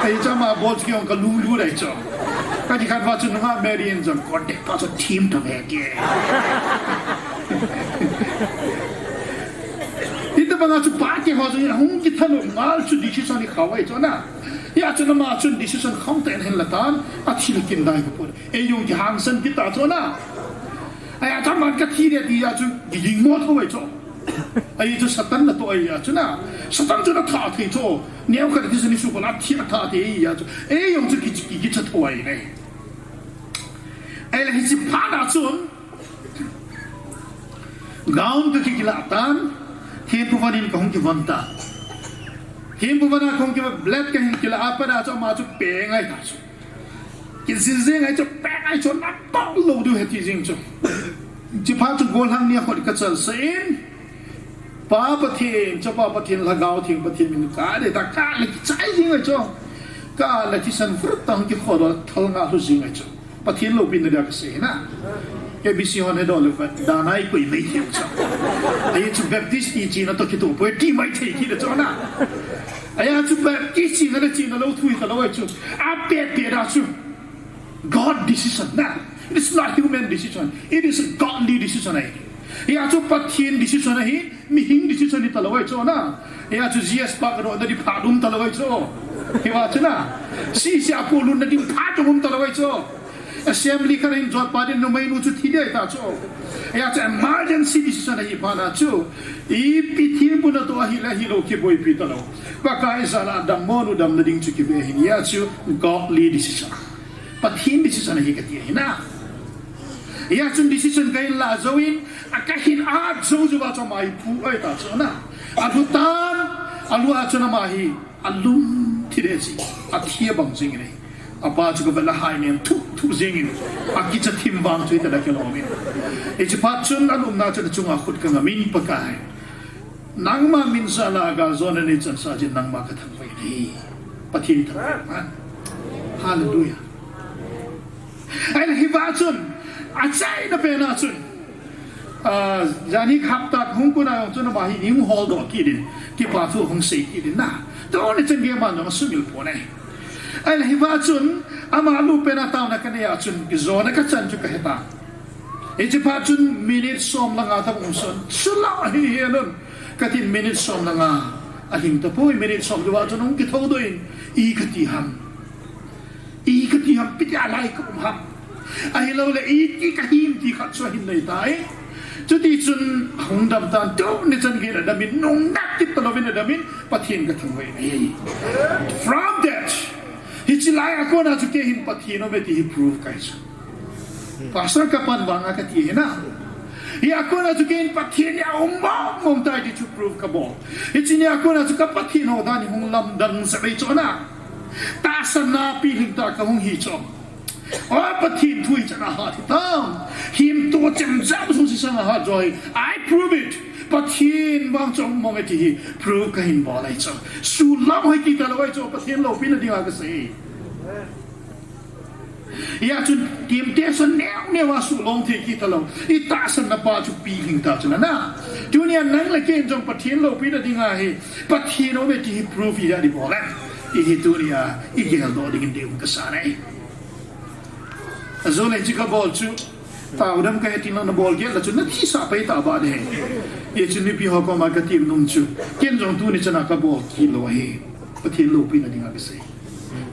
Ahi chu ama bol chu kei jong kalunglut ahi chu. Kati khat va chu nunga Mary in jong contact pa chu thim tave ke. Hitabanga chu pate ho chu hung kithanop ngal chu decision hi khau ahi chu na. Hia chu ama chun decision kham tah in ahin la tan, athi le kin dai ka pon. Ei jong kihangsan kit ta chu na. Ahia chu aman kathi ding tia chu kiging mo thou ahi chu. Ahi chu Satan natoh ahi a chu na. Satan chu natha thei chu. Neokhat thisan isuh phat a thi atha thei ahi a chu. Ei jong chu ki, ki, kichat thou ahi ne. Ahile hiche phat a chun. Gown kakilah tan. Thempu von in kahung kivon tan. Thempu von a kahung kivon, blood kahin kilah a pat a chu ama chu peng ahi ta chu. Kijil jing ahi chu, peng ahi chu, natoh lou diu ahi ti jing chu. Hiche phat chu gollhang ni a khut kachalsah in, Pa Pathen, Chapa Pathen, Lhagao Theng Pathen min in kadei ta, kale kichai jing ahi chu. Kale thisan vur tah in kikhodoh, thal nga lhu jing ahi chu. Pathen loupina dia kasei na. K B C hon hedoh le vet, dan a ikoi mai thei chu. Ahi chu Baptist ti china toh kitoh poi ti mai thei kit le chu na. Ahia chu Baptist china le china lou thu hita lou ahi chu. Apet pet a chu. God decision na. It is not human decision. It is a godly decision ahi. Hia chu Pathen decision ahi, mihing decision hita lou ahi chu na. Hia chu G S pa kadoh na ding phat um ta lou ahi chu. Hiva chu na. C C a polutna ding phat um ta lou ahi chu. Assembly khat hin jot pa ding numei nu chu thi ding ahi ta chu. Hia chu emergency decision ahi phat na chu. Ipi thempu natoh ahi le ahi lou kiboipi ta lou. Pakai jal a dammo nu damna ding chu kibe ahin. Hia chu godly decision. Pathen decision ahi kati ahi na. Hia chun decision kahin lah jou in, a kahin at jou jou a chu ama hi phu ahi ta chu na. Alhu tan, alhu a chun ama hi alum thi ding ahi. Athi abang jing in ahi. Apa chu kavet le hai nem thuh thuh jing in. Akicha thim vang chu hita le kilom in. Hiche phat chun alumna chun achunga khut kangam in Pakai. Nangma min sanga galjona nei chansah jeh in nangma kathangvah e. Pathen thangvah e. Hallelujah. Ahile hiva chun, achaina pen a chun, ah, janhi hapta hung kon a jong chun ama hi hung holdoh kit in, kipa thu hung sei kit in na. Tuni chan gei aman jong asumil pon ahi. Ahile hiva chun, ama lut pen a taona kanei a chun, kijona kachan chu kahe tai. Hiche phat chun minute som le nga tobang hung son. Chulai hi hi anun. Katin minute som le nga. Ahing tapoi minute som le nga chun hung kithoudoh in. I kati ham. I kati ham, ipi tia lai ka um ham. Ahilouleh iti kahim ti khat chu ahin nei tai. Chuti chun hung dam tan, tuni chan gei in adam in, nung nat kit talouvin adam in, Pathen kathangvah e. From that, hiche lai a kon a chu kei hin Pathen aume ti hi prove kahi chu. Pastor kapan vang a kati ahi na. Hia kon a chu kei hin Pathen hi aum mong mong tai ti chu prove kabol. Hiche nia kon a chu ka Pathen hou dan hi hung lamdang sah e chu na. Tahsanna pilhing tah kahung hi chu. O Pathen thu hi chan a hat hitam. Himto chemjam sung si sang a hat joi. I prove it. Pathen vang chu aum mong e ti hi prove kahin bol ahi chu. Sulam hoi ti talou ahi chu, Pathen loupina dinga kasei. Hia chun temptation neo neo a sulong thei kit talou. I tahsanna pa chu pilhing ta chu na. Tunia nang le kei in jong Pathen loupina dinga hi, Pathen aume ti hi prove ida ding bol em. Ti hi tunia i geldoh dingin deium kasa ahi. Ajole hiche kabol chu, taodam kahe tin lang nabol gel le chun nathisah pai tah ba ding. Hichun mipi ho koma kati nom chu, ken jong tuni chan a kabol kit lou ahi. Pathen loupina dinga kasei.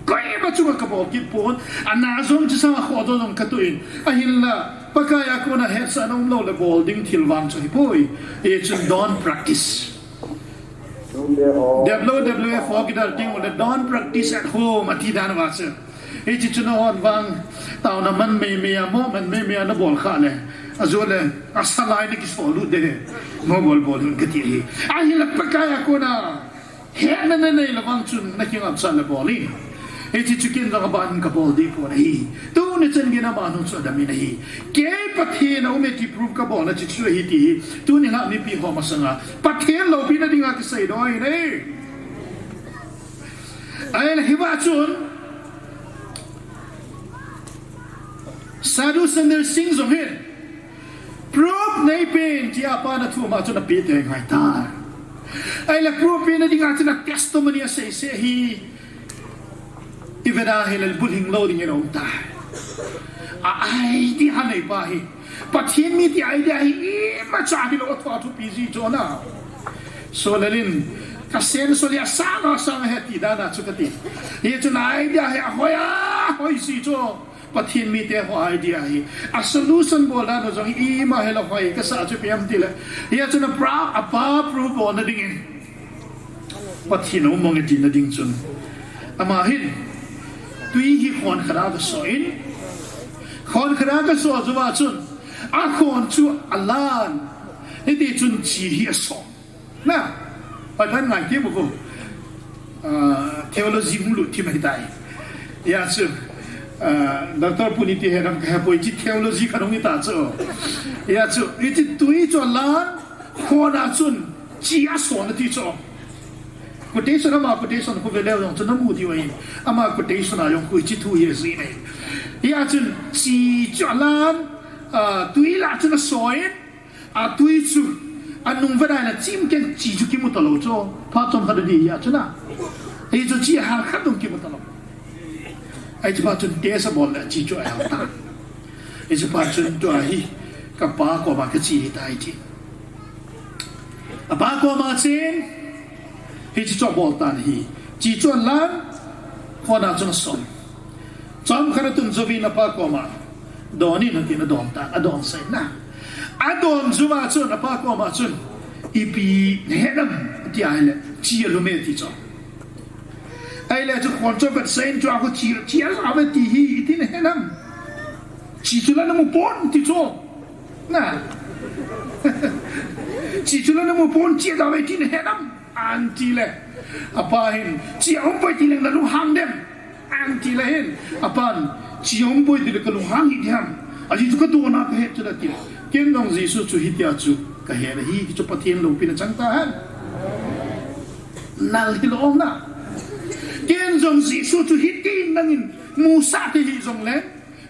Koima chunga kabol kit pon, ana jong chu sang a khoh jong katoh in. Ahinla, Pakai a kon a hetsahna umlou le bol ding thil vang chu ahipoi. Hichun don't practice. W W F ho kidal ding le don't practice at home ati dan uva chu. Hiche chu nahon vang taona man meimei a, mo man meimei a nabol khah le. Ajole, asalai nakisol lut ding ahi. Mo bol bol un kati ahi. Ahinla Pakai a kon a hetna nanei le vang chun nakingapsah le bol in. Hiche chu ken jong aban kabol ding pon ahi. Tuni chan gei in ama nu chu adam in ahi. Kei Pathen aume ti prove kabolna chu chu ahi ti hi. Tuni la mipi ho masanga Pathen loupina dinga kiseidoh ahi. Ahile hiva chun Sadhu Sundar Singh jong hin proof neipen tia apan athum a chun apeh tei ngai tai. Ahile proof pena dinga chun a testimony asei seh hi. I veda hi le bulhing lou dingin aum tai. A idea nei pa hi. Pathen mi ti idea hi imacha hilou a thua thupi ji chu na. Solal in, kasen sol a sang a sang ahi ti dan a chu kati. Hichun idea hi ahoi ahoi ji chu. Pathen mite ho idea hi. A solution bol dan u jong ima hilou hoi kasa chu ipi ham tile. Hichun a pra, apa proof bolna dingin. Pathen aum mong e tina ding chun. Ama hin, tui hi khon khat a kaso in. Khon khat a kaso jou a chun. Akhon chu alan. Hiti chun chi hi aso. Na, Pathen ngai ti mo ko. Ah, theology hung lut thim ahitai. Hia chu, ah, Doctor Pu Niti he dam kahe poi, hiche theology khat hung hita chu. Hia chu, hiche tui chu alan, khon a chun, chi ason ati chu. Quotation ama quotation khu veleu jong chu namu diu ahi. Ama quotation a jong khu hiche thu hi asei ahi. Hia chun, chi chu alan, ah, tui lah chun aso in, atui chu, anung veda in achim keng chi chu kimu talou chu. Phat chomkhat ding hia chu na. Hichu chi ahal khat jong kimu talou. Hiche phat chun test abol le chi chu ahal tan. Hiche phat chun tua hi, kapa koma kache ahitai ti. Apa koma achen, hiche chu abol tan ahi. Chi chu alan, khon a chun ason. Chomkhat atum jouvin apa koma, don in atin adon tan, adon sah in na. Adon jou a chun apa koma chun, ipi nahet ham, ati ahile, chi alum e ti chu. Ahile chu khon chu avet sah in chu akhu chi, chi aja ve ti hi, iti nahet ham. Chi chu la namu pon ti chu. Na. Chi chu la namu pon, chi aja ve ti nahet ham. Ahin ti le. Apa hin, chi aum poi ti leng nalunghang dem. Ahin ti le hin. Apan, chi aum poi ti le kalunghang hih dem. Ajeh chu kadon a kahet chu ati. Ken jong Jesu chu hitia chu kahet ahi, ti chu Pathen loupina chang tahen. Nal hilou na. Ken jong Jesu chu hitin nangin musah thei hih jongleng,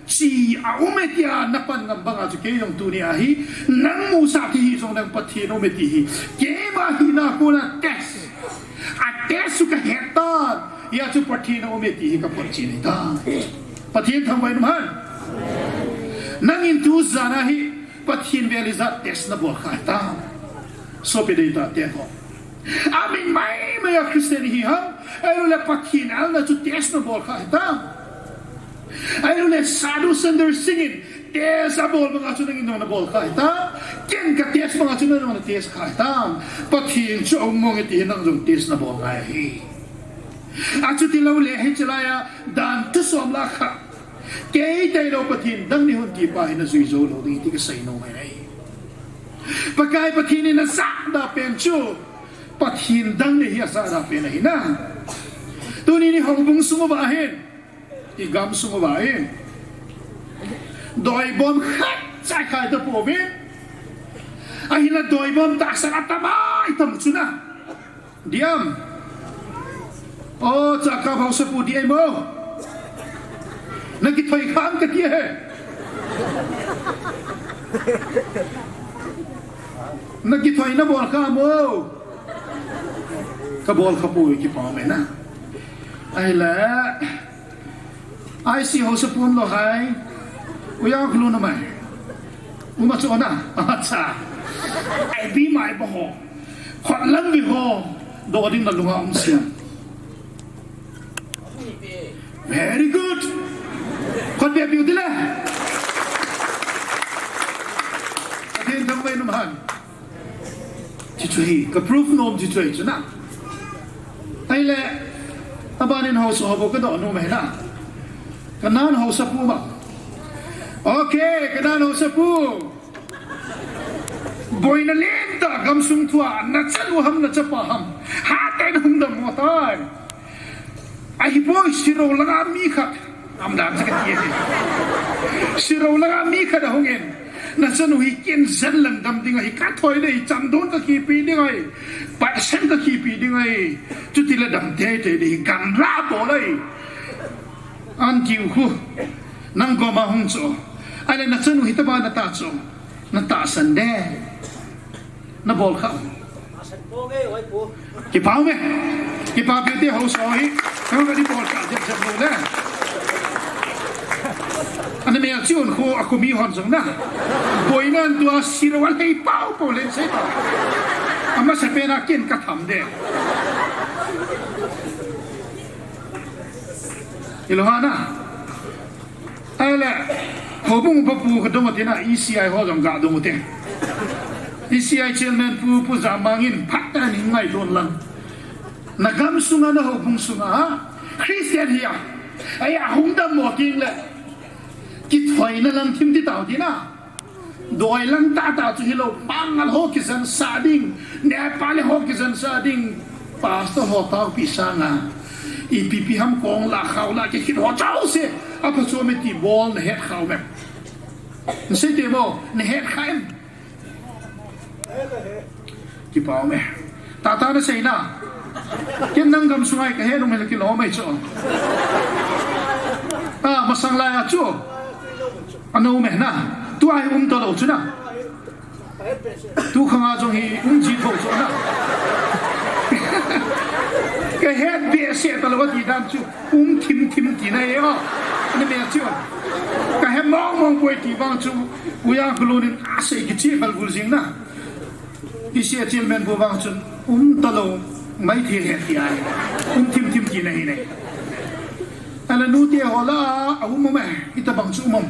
chi a um e tia napan ngam banga chu kei jong tunia hi nang musah thei hih jongleng Pathen um e ti hi keima hina kona test. A test chu kahet tan. Hia chu Pathen um e ti hi kaphotchen ahitan. Pathen thangvah in umhen. Nangin tujana hi Pathen vel ijat test nabol kha hitam? Sopi deitah teho, amin maimai a Christian ihi ham? Ahiloule Pathen alna chu test nabol kha hitam? Ahiloule Sadhu Sundar Singh in test abol banga chu nangin jong nabol kha hitam? Ken ka test banga chu nang jong na test kha hitam? Pathen chu aum mong e ti hi nang jong test nabol ngai ahi. Achuti loule hiche laiya dan thusom lah kha, kei tailou Pathen dang nei hon ti pa hi najui jou lou ding ti kasei nom ahi. Pakai Pathen in ajahda pen chu Pathen dang nei hi ajahda pen ahi na. Tuni ni houbung sung uva hin, igamsung uva hin, doibom khat cha ikhai tapouvin, ahinla doibom tahsan atam a itam chu na. Diam. O, Chakap haosapu di ahi mo. Nakithoi kham kati ahi. Nakithoi nabol kham o. Kabol khapoi, kipah me na. Ahile, I C haosapu umlou ham? Uya khulu na mai. Uma chu na. Acha. Ai bi mai ba ho. Khotlang vi ho. Doh ding nalunga um siam. Very good. Khotbeh piu tile. Pathen thangvah in umhen. Chuchu hi ka proof nom chuchu hi chu na. Ahile, abanin haosa ho bou kadoh nom ahi na. Kanan haosapu ma. Okay, kanan haosapu. Boina lentah gamsung thua, nachanu ham nachapa ham, hatah in hung dammo tai. Ahipoi, Siro langa mi khat, amdan chu kati ahi. Siro langa mi khat ahungin, nachanu hi ken jen lang dam ding ahi, kathoi ding ahi, chandon kakipe ding ahi, paisen kakipe ding ahi, chutile dam teitei ding ahi, gamla bol ahi. Antiu khu, nang koma hung chu. Ahile nachanu hitobang natah chu, natahsan ding. Nabol kha. Kipah me. Kipah piu te haosa hi. Nang kadi bol kha jep jep lou le. Ana melchih un khu, akhomi hon jong na. Boina tua Siro alhei pau pau len sei pau. Amasapen a ken katham ding. Hilou ham na. Ahile, houbung upa pu kadong u tina, E C I ho jong kadong u te. E C I chairman pu, Pu Jamang in phatah in ngaito lang. Nagamsunga, nahoubung sunga, Christian hi a, ahung dammo tengle, kithoina lang thim ti tau tina. Doi lang tahtah chu hilou, Bangal ho kijen sah ding, Nepali ho kijen sah ding, pastor ho taopi sanga, ipi ipi ham kong lah khao lah kikit ho jouse, aphachom e ti bol nahet khao em? Nasei te mo, nahet kha em? Kipah me. Tahtah nasei na. Ken nang gamsunga hi kahet nom hile kilom ahi chu. A, masang laiya chu. Ana um e na. Tua hi um talou chu na. Tu khanga jong hi um ji thou chu na. Kahet behseh talou ati dan chu. Um thim thim tina ahi o. Ana me chu. Kahet mong mong poi ti vang chu. Uya khulun in asei kicheh kal vul jing na. E C I chairman pu vang chun, um talou, maithei ahi ti ahi. Um thim thim tina ahi ne. Ahile nute ho lah, aum um e, hitobang chu um um.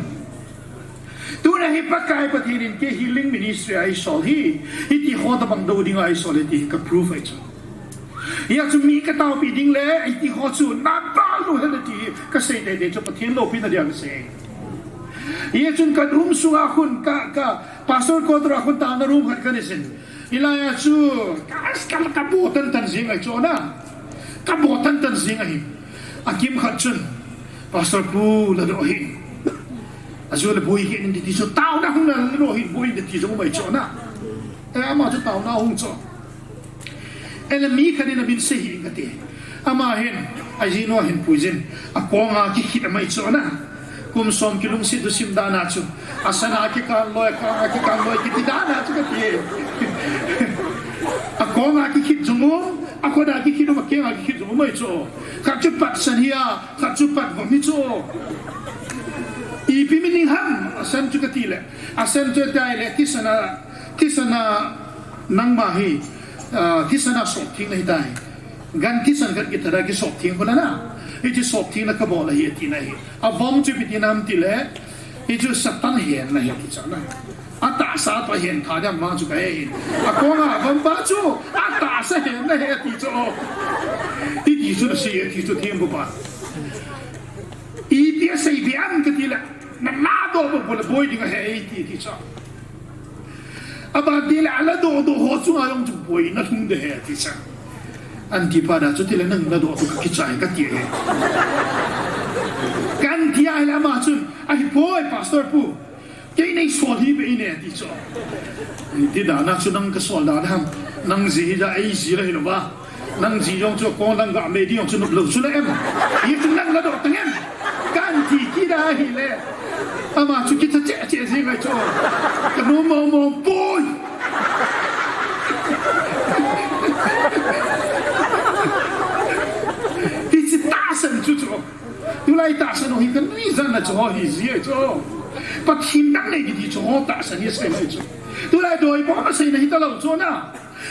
Tuna hi Pakai Pathen in kei healing ministry a eisol hi, hiti ho tobang dou dinga eisol hi ti hi ka proof ahi chu. Hia chu mi kataopi ding le, hiti ho chu, nabol lou hen ti hi, kasei teitei chu Pathen loupina dia kasei. Hia chun ka room sunga khun, ka, ka, Pastor quarter a khun taona room khat kana sin. Hilaiya chu, ka, ka, kabo tan tan jing ahi chu na. Kabo tan tan jing ahi. Akimkhat chun, Pastor pu, ladoh hih in. Ajou le boi hih in ti chu, taona hung ladoh hih in, boi in ti chu um ahi chu na. E, ama chu taona hung chu. Ele mi khat in amin sei hih in kati. Ama hin, ajinu ahin puijin, akonga kikhit amai chu na. Kum som kilungset thusim dan a chu. Asana kikan loi, akonga kikan loi, kiti dan a chu kati. Akonga kikhit jong um, akhoda kikhit um, akenga kikhit jong um amai chu. Khat chu pat san hia, khat chu pat vom hi chu. Ipi meaning ham, asan chu kati le. Asan chu tai le, thisan a, thisan a nangma hi, ah, thisan a sop theng nahi tai. Gan thisan khat kithada kisop theng khu na na. Hichu sop theng na kabol ahi tina hi. Avom chu ipi tina ham ti le. Hichu Satan henna ahi ti chu na. Atahsa toh ahen tha ding ham vang chu kahe. Akonga avom pa chu atahsa henna ahi ti chu. Hiti chu nasei e ti chu thempu pa. Ipi asei beh ham kati le, naladoh bou le boi ding ahi ti, ti chu. Aban ti le aladoh doh ho chunga jong chu boina lhung ding ahi ti chu. Anti pa da chu ti le nang ladoh toh kakichai kati ahi. Kan ti ahile ama chun, ahipoi pastor pu. Kei nei sol hih beh in e ti chu. Ti dan a chu nang kasol dan ham. Nang ji hija ei ji la hilou va. Nang ji jong chu kong lang ga mei ding jong chu nop lou chu la em. Hichu nang ladoh tang em. Kan ti kit ahile. Ama chu kitha cheh cheh jing ahi chu. Kanom mong mong poi. Hichu tahsan chu chu. Tulai tahsan ho hi kanui jan na chu ho hi ji ahi chu. Pathen dang nei kiti chu ho tahsan hi sei mai chu. Tulai doi bom a seina hi talou chu na.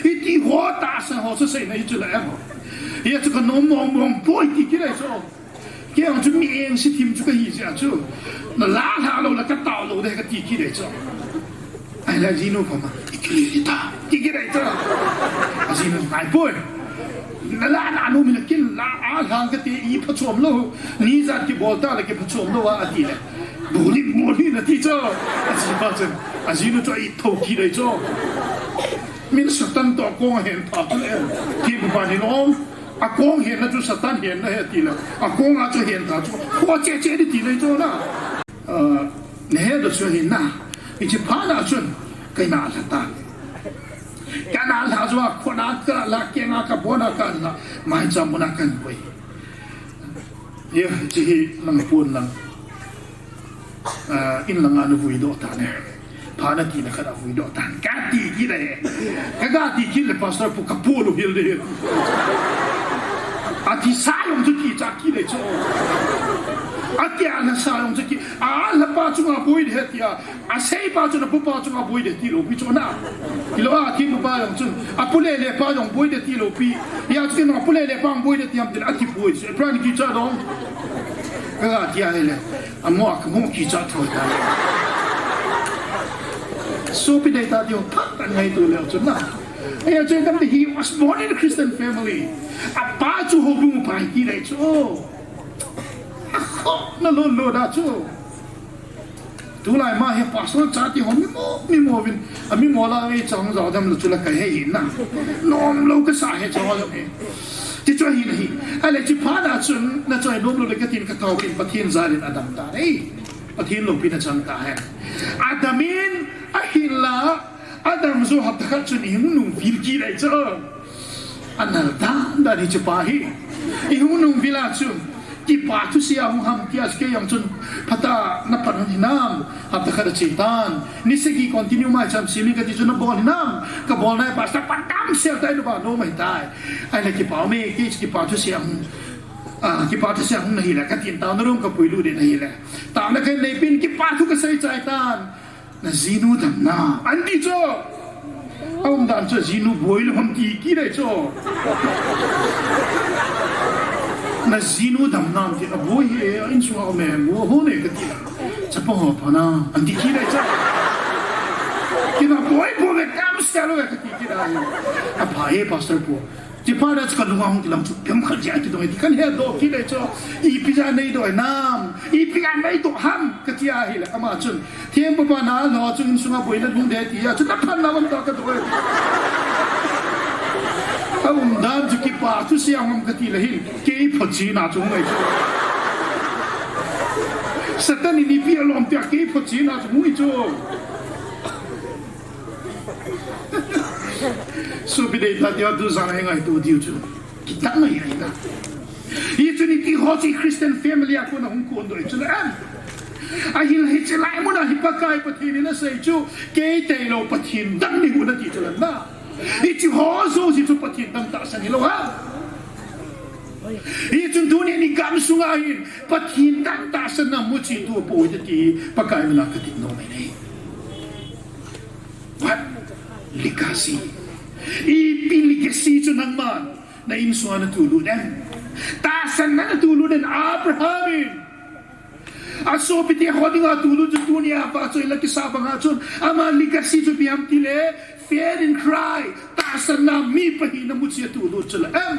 Hiti ho tahsan ho chu seina hi chu la em ho. Hichu kanom mong mong poi ti kit ahi chu. Kei jong chu mi engse thim chu kahi jeh a chu. Nala lha lou la katao lou ding kati kit ahi chu. Ahile ajinu pa ma, ikili ta, kikit ahi chu. Ajinu ngai poi. Nala na nu mi na kin la a lhang kati iphachom lou. Ni jat kibol ta le kiphachom lou a ati le. Buli, buli nati chu. Aji pa chun. Ajinu chu aithou kit ahi chu. Min Satan toh akong ahen tha chu le. Thempu pa ni lom. Akong henna chu Satan henna ahi ti le. Akonga chu ahen tha chu. Kho cheh cheh ding ti le chu na. Ah, nahe doh chu ahi na. Hiche phat na chun, kana lha ta. Kana lha chu a, khona kalha, kenga kabona kalha, maicham muna kahin koi. Ye, hiche hi nang pon lang. Ah, in langa navui doh tan e. Phat na tina khat a vui doh tan. Kati kit le. Kagati kit le pastor pu kapo lou hel de. Athisa jong chu kicha kit le chu. Atia nasa jong chu ki. Alhapa chunga boi de tia. Asei pa chun apu pa chunga boi de tilou pi chu na. Hilou a thempu pa jong chun. Apu lele pa jong boi de tilou pi. Hia chu kin apu lele pa jong boi de ti ham ti le ati boi. Pran kicha dong. Kagati ahile. Amo a kamo kicha thou ta. Sopi dei ta diu phat angai tu leu chu na. Ahi chu kan he was born in a Christian family. Apa chu houbung pa hi kit le chu. Akhoh na lou lou da chu. Tulai ma hi pastor cha ti ho mimo, mimo vin. Amimo la ei chang jao dam lou chu la kahe hi na. Nom lou kasa he chang jao hi. Ti chu ahi nahi. Ahile hiche phat na chun, nachoi nom lou le katin katao kin Pathen jal in adam tan e. Pathen loupina chang tahen. Adam in ahinla, Adam jong hapta khat chun ihung nungvil kit ahi chu. Anal dan dan hiche pa hi. Ihung nungvil a chu. Kipa thusia hung ham tia chu kei jong chun phatah a napan hon hinam. Hapta khat ache tan. Ni sagi continue maicham simi kati chu nabol hinam. Kabol nai pastor pa damsel tai nu ba nom ahi tai. Ahile kipa me kei chu kipa thusia hung. Ah, kipa thusia hung nahi le katin taona room kapui lut ding nahi le. Taona kahin nei pin kipa thu kasei chai tan. Najinu damnam. Anti chu. Aumdan chu jinu boi lou ham ti kit le chu. Najinu damnam ti aboi he, insunga um e, mo ho ne kati. Chapang ho pa na, anti kit le chu. Kina boi boi ve kam sia lou ve kati kit le. Apha e pastor pu. Hiche phat na chu kalunga hung kilang chu, pem khat jeh a kidong e ti kahin hedoh kit le chu, ipi jeh a neidoh e nam, ipi a neidoh ham, kati ahile, ama chun, thempu pa na lou chu insunga boina lhung ding ti a chu, naphan na bang ta kadoh e. Aumdan chu kipa thusia hung ham kati le hin, kei phachen a chu hung e chu. Satan in ipi alom tia kei phachen a chu hung e chu. Sopi deitah teho, tu jana hi ngaito diu chu. Kitah mai ahi na. Hichu iti ho chu Christian family a kona hung kon doh chu le em. Ahin hiche lai muna hi Pakai Pathen in asei chu, kei tailou Pathen dang nei u nati chu le na. Hiche ho jouse chu Pathen dang tahsan hilou ham. Hichun tuni ni gamsunga hin Pathen dang tahsan na muchi tu pou hite ti Pakai mina kati nom e nei. What? Legacy. Ipi legacy chu nangman na insunga natoh lut em? Tahsan na natoh lut em? Abraham in asopite ho dinga toh lut chu tunia vahchoi la kisah banga chun ama legacy chu ipi ham tile, faith in Christ, tahsan na mi pahina muchi atoh lut chu le em.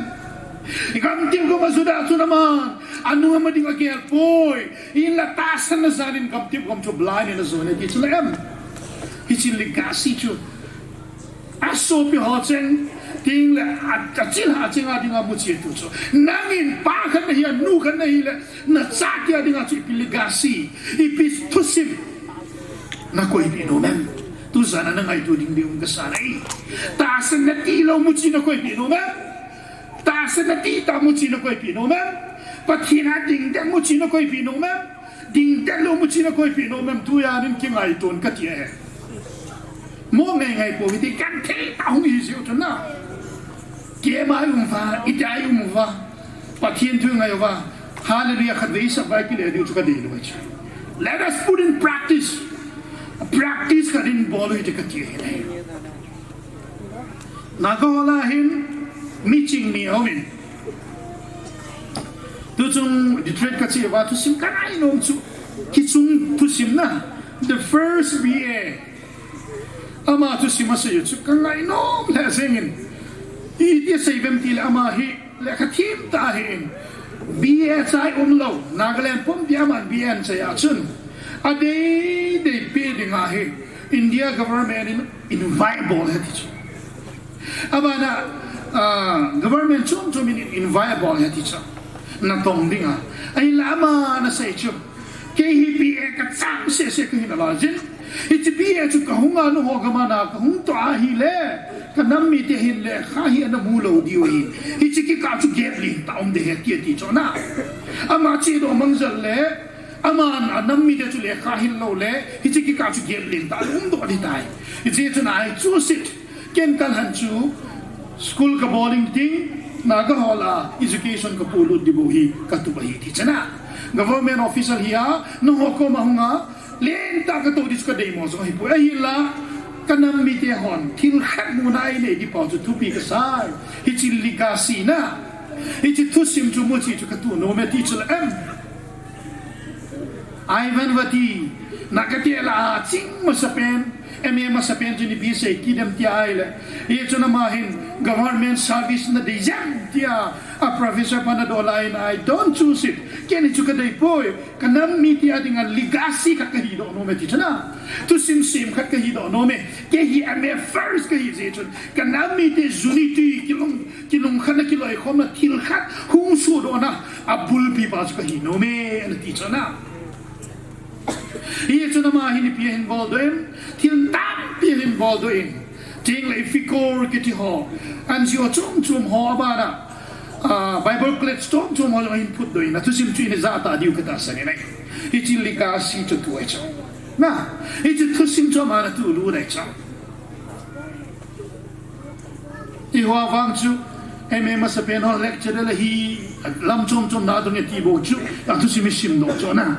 Gamtep gam a Judah chun aman anu ama ding agel poi. Hinla tahsan na jan in gamtep gam chu blind in ajon e ti chu le em. Hiche legacy chu asopi ho cheng, tengle a, achilhah cheng a dinga muchi atoh chu. Nangin pa khat nahi a, nu khat nahi le, nachate a dinga chu ipi legacy, ipi thusim nakoipeh nom em? Tu jana nangaito ding ding um kasan ahi. Tahsan nati lou muchi nakoipeh nom em? Tahsan nati tah muchi nakoipeh nom em? Pathen a dingdet muchi nakoipeh nom em? Dingdet lou muchi nakoipeh nom em? Tujan in kingaito in kati e. Mo ngai ngai pou hite, genthei tah hung hi jiu chu na. Keima i um uva, iti a i um uva, Pathen thu i ngai uva, Hallelujah khatvei sap vai kile diu chu kadei lou chu. Let us put in practice. Practice khat in bol u hite kati ahi. Naga hol a hin miching ni aumin. Tuchung Detroit kache uva thusim kangai nom chu, kichung thusim na, the first B A. Ama thusim asei u chu kangai nom lheh jengin. Iti asei uvem tile ama hi lekha them tah ahin. B A chai umlou, Nagaland pumpi aman B A anchai a chun, adeidei peh dinga hi India government in invite abol e ti chu. Abana, ah, government chom chom in invite abol e ti chu. Natong dinga. Ahinla aman asei chu, kei hi B A kachang sese kahi nalaijin, hiche B A chu kahunga nangho gam a na kahung toh ahile, kanam mite hin lekha hi ana mu lou diu ahi. Hiche kikah chu gap lentah um ding ahi ati chu na. Ama chedoh mang jal le, aman anam mite chu lekha hil lou le, hiche kikah chu gap lentah umdoh ding tai. Hijeh chun I choose it. Ken kalhan chu school kabol inting, Naga hol a education kapolut ding bou hi katup ahi ti chu na. Government official hi a, nangho koma hunga lentah katou ding chu kadeimo jong ahipoi, ahinla kanam mite hon thil khat muna einei ding pou chu thupi kasai. Hiche legacy na, hiche thusim chu muchi chu katoh nom e ti chu le em. Ivan Vati, Naga te lah a ching masapen, M A masapen chu ipi sei kit dem tia ahile, hichun ama hin government service nadei jeng tia a professor pa nadoh laiyin, I don't choose it. Ken hichu kadeipoi, kanam mite a dinga legacy khat kahidoh nom e ti chu na. Thusim sem khat kahidoh nom e. Kei hi M A first kahi jeh chun, kanam mite unity, kilung, kilungkhatna, kiloikhomna, thil khat hung sohdohna abulpi pa chu kahi nom e, ana ti chu na. Hichun ama hin ipi ahin boldoh em, thil tampi ahin boldoh in. Tengle IFPI-CoRE kiti ho, N G O chom chom ho abana, ah, Bible College chom chom ho jong ahin phutdoh in, athusim chu ina jatah diu katahsan in ahi. Hiche legacy chu tu ahi chu. Na, hiche thusim chu ama natohlut ahi chu. Eiho vang chu M A masapen ho lecturer ahi, lam chom chom na dong e ti bou chu, athusim isimdoh chu na,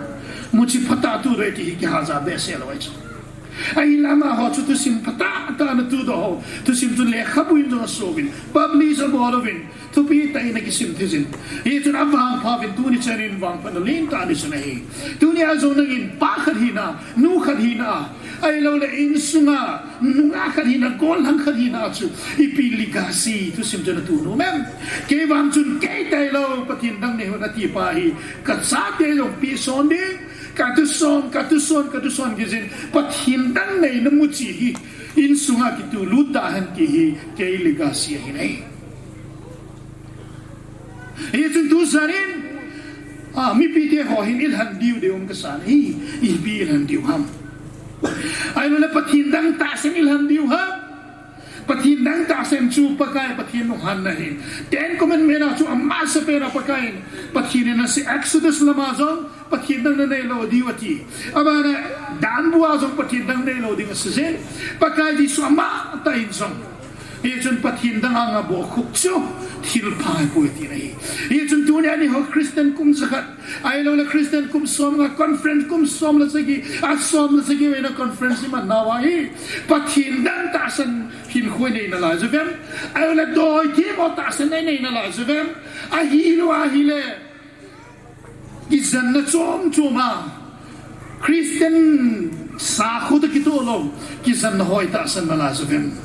muchi phatah atohdoh e ti hi kihaja behseh lou ahi chu. Ahinla amaho chu thusim phatah tah ana tohdoh ho, thusim chu lekhabu in jong asouvin, publish abol uvin, thupi tah in akisim thei jin. Hichun avangphauvin tuni chanin vangphatna lentah ana nei chu ahi. Tunia jong nangin pa khat hina, nu khat hina, ahiloule insunga nungah khat hina, gollhang khat hina chu ipi legacy thusim chu natoh nom em? Kei vang chun kei tailou Pathen dang nei u nati pa hi, kachate jong pehson ding, katuson, katuson, katuson kit jin, Pathen dang neina muchi hi insunga kitohlut tahen ti hi kei legacy ahi nai. Hichun tujanin, ah, mipite ho hin ilhen diu ding um kasan ahi, ipi ilhen diu ham? Ahiloule Pathen dang tahsan ilhen diu ham? Pathen dang tahsan chu Pakai Pathen lunghanna ahi. Ten Commandment a chu amasapen a Pakai in, Pathen in asei Exodus lama jong, Pathen dang nanei lou diu ati. Abana, danbu a jong Pathen dang nei lou ding asei jin. Pakai Jesu amatah in jong, hichun Pathen dang anga bohkhup chu thil pha ahipoi tina ahi. Hichun tunia eiho Christian kum jakhat, ahilouleh Christian kum somnga, conference kum som le sagi, a som le sagi veina conference iman nauva hi, Pathen dang tahsan hinkho inei nalai uvem? Ahilouleh doithemmo tahsan inei nalai uvem? Ahilou ahileh, kijenna chom chom a, Christian sakho toh kitoh lou, kijenna ho itahsan nalai uvem?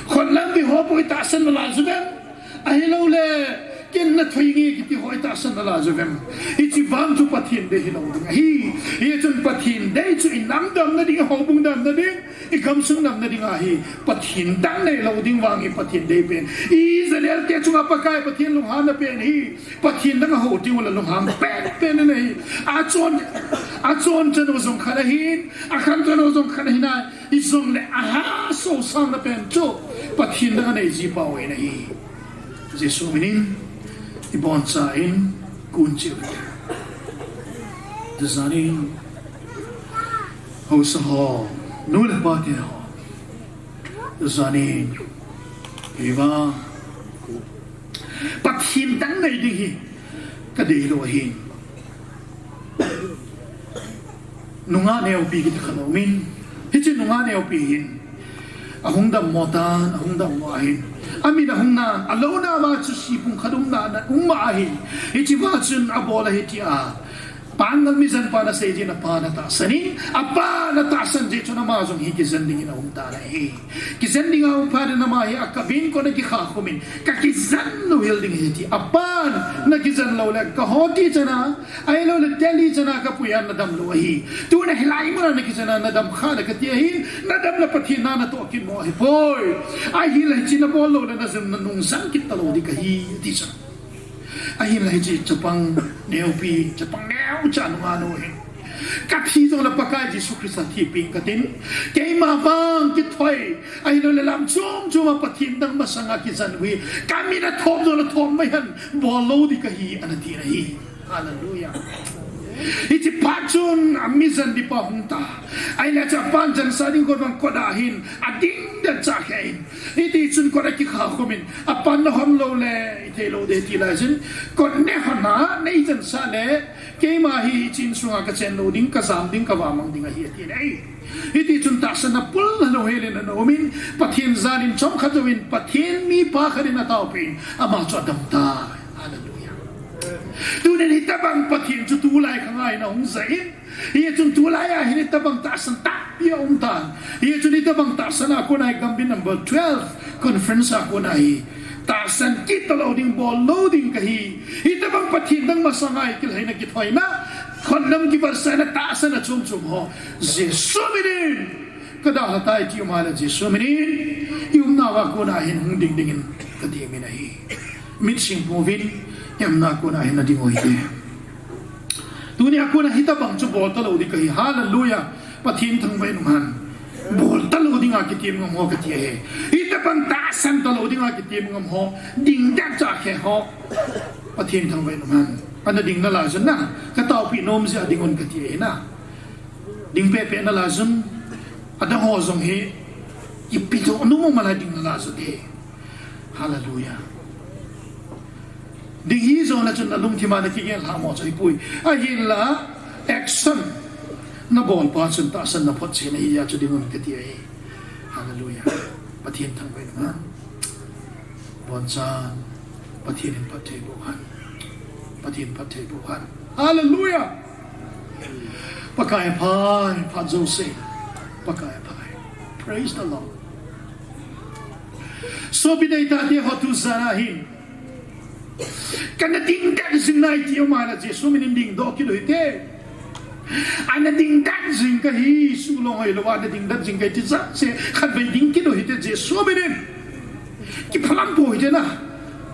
Khonlam bi ho bou itahsan nalai uvem? Ahilouleh, ken nathoi nge kiti ho itahsan nalai uvem? Hiche vang chu Pathen dei hilou ding ahi. Hichun Pathen dei chu inam damna ding, houbung damna ding, igamsung damna ding ahi. Pathen dang neilou ding vang hi Pathen dei pen. Israel te chunga Pakai Pathen lunghanna pen hi, Pathen dang ahou diu le lunghang penpen ahi. Achon, achon chan u jong khat ahin, akhan chan u jong khat ahin a, hijongle aha sosangna pen chu Pathen dang anei ji pau ahi. Jesu minin, iboncha in, kun cheh ute. Tujanin, haosa ho, nu le pa te ho. Tujanin, keiva, Pathen dang nei ding hi kadei lou ahi. Nungah neopi kiti khat aumin, hiche nungah neopi hin ahung dammo tan, ahung dammo ahin, amin ahung nan, alou nauva chu sipung khat umna, na um ma ahin, hichea chun abol ahi tia, Pangal mijen pan asei jin, apan atahsan in, apan atahsan jeh chun ama jong hi kijen dingin ahung tan ahi. Kijen dinga ahung phat in ama hi akap in, kona kikha khum in, kakijen louhel ding ahi ti. Apan, nakijen lou le, kahoti chana, ahilouleh Delhi chana kapuiya nadam lou ahi. Tuna hilai muna nakijen a nadam kha le kati ahin, nadam le Pathen na natoh kit mo ahipoi. Ahile hiche nabol lou le najun nanung jang kit talou ding kahi, ati chu. Ahinla hiche chapang neopi, chapang neocha nungah nu hin, kathi jongle Pakai Jesu Christa thi peng katin, keima vang kithoi, ahilouleh lam chom chom a Pathen dang masanga kijen u hi, kamin athom jongle thom mai hen, bol lou ding kahi, ana ti ahi. Hallelujah. Hiche phat chun amijen dipa hung ta. Ahile chu apan jensah ding kot vang kot a hin, ading det chah khe in. Hiti chun kot akikha khum in, apan nahon lou le, ithei lou ding ti lai chun, kot nehon a, nei jensah le, keima hi hiche insunga kachen lou ding, kajam ding, kavamang ding ahi, ati le. Hiti chun tahsan na pul na louhel in ana um in, Pathen jal in chomkhat jouvin, Pathen mipa khat in ataopeh in, ama chu adam tai. Hallelujah. Tunin hitobang Pathen chu tulai khang a hin ahung jai in, hichun tulai a hin hitobang tahsan tampi aum tan. Hichun hitobang tahsan a kona hi Gambih number twelve conference a kona hi tahsan kit talou ding, bol lou ding kahi. Hitobang Pathen dang masanga hi kilhaina, kithoina, khonlam kivatsahna, tahsan a chom chom ho, Jesu minin kadalha tai ti um ahile, Jesu minin iumnauva kona hin hung ding dingin kati min ahi. Mit sing puvin, iumna kona hin nading u hite. Tunia kona hitobang chu bol talou ding kahi. Hallelujah. Pathen thangvah in umhen. Bol talou dinga kitem ngam ho kati ahi. Hitobang tahsan talou dinga kitem ngam ho, ding det chah khe ho, Pathen thangvah in umhen. Ana ding nalai jun na, kataopeh nom jeh a ding un kati ahi na. Ding pehpeh nalai jun, adang ho jong hi, ipi toh nom um nalai ding nalai jun te. Hallelujah. Ding hi jongle chun nalungthim a nakigel lhah mo chu ahipoi. Ahinla, action nabol pa chun tahsan naphotchen ahi jeh a chu ding un kati ahi. Hallelujah. Pathen thangvah in umhen. Bonchan, Pathen in phatthei boh hen. Pathen phatthei boh hen. Hallelujah. Pakai aphai, phat jouse. Pakai aphai. Praise the Lord. Sopi dei tate ho, tujan a hin, kana ding det jing nai ti um ahile, Jesu minin dingdoh kit u hite. Ana ding det jing kahi, sulong hoilouva ana ding det jing kahi ti jat cheh, khatvei ding kit u hite, Jesu minin. Kiphalam pou hite na.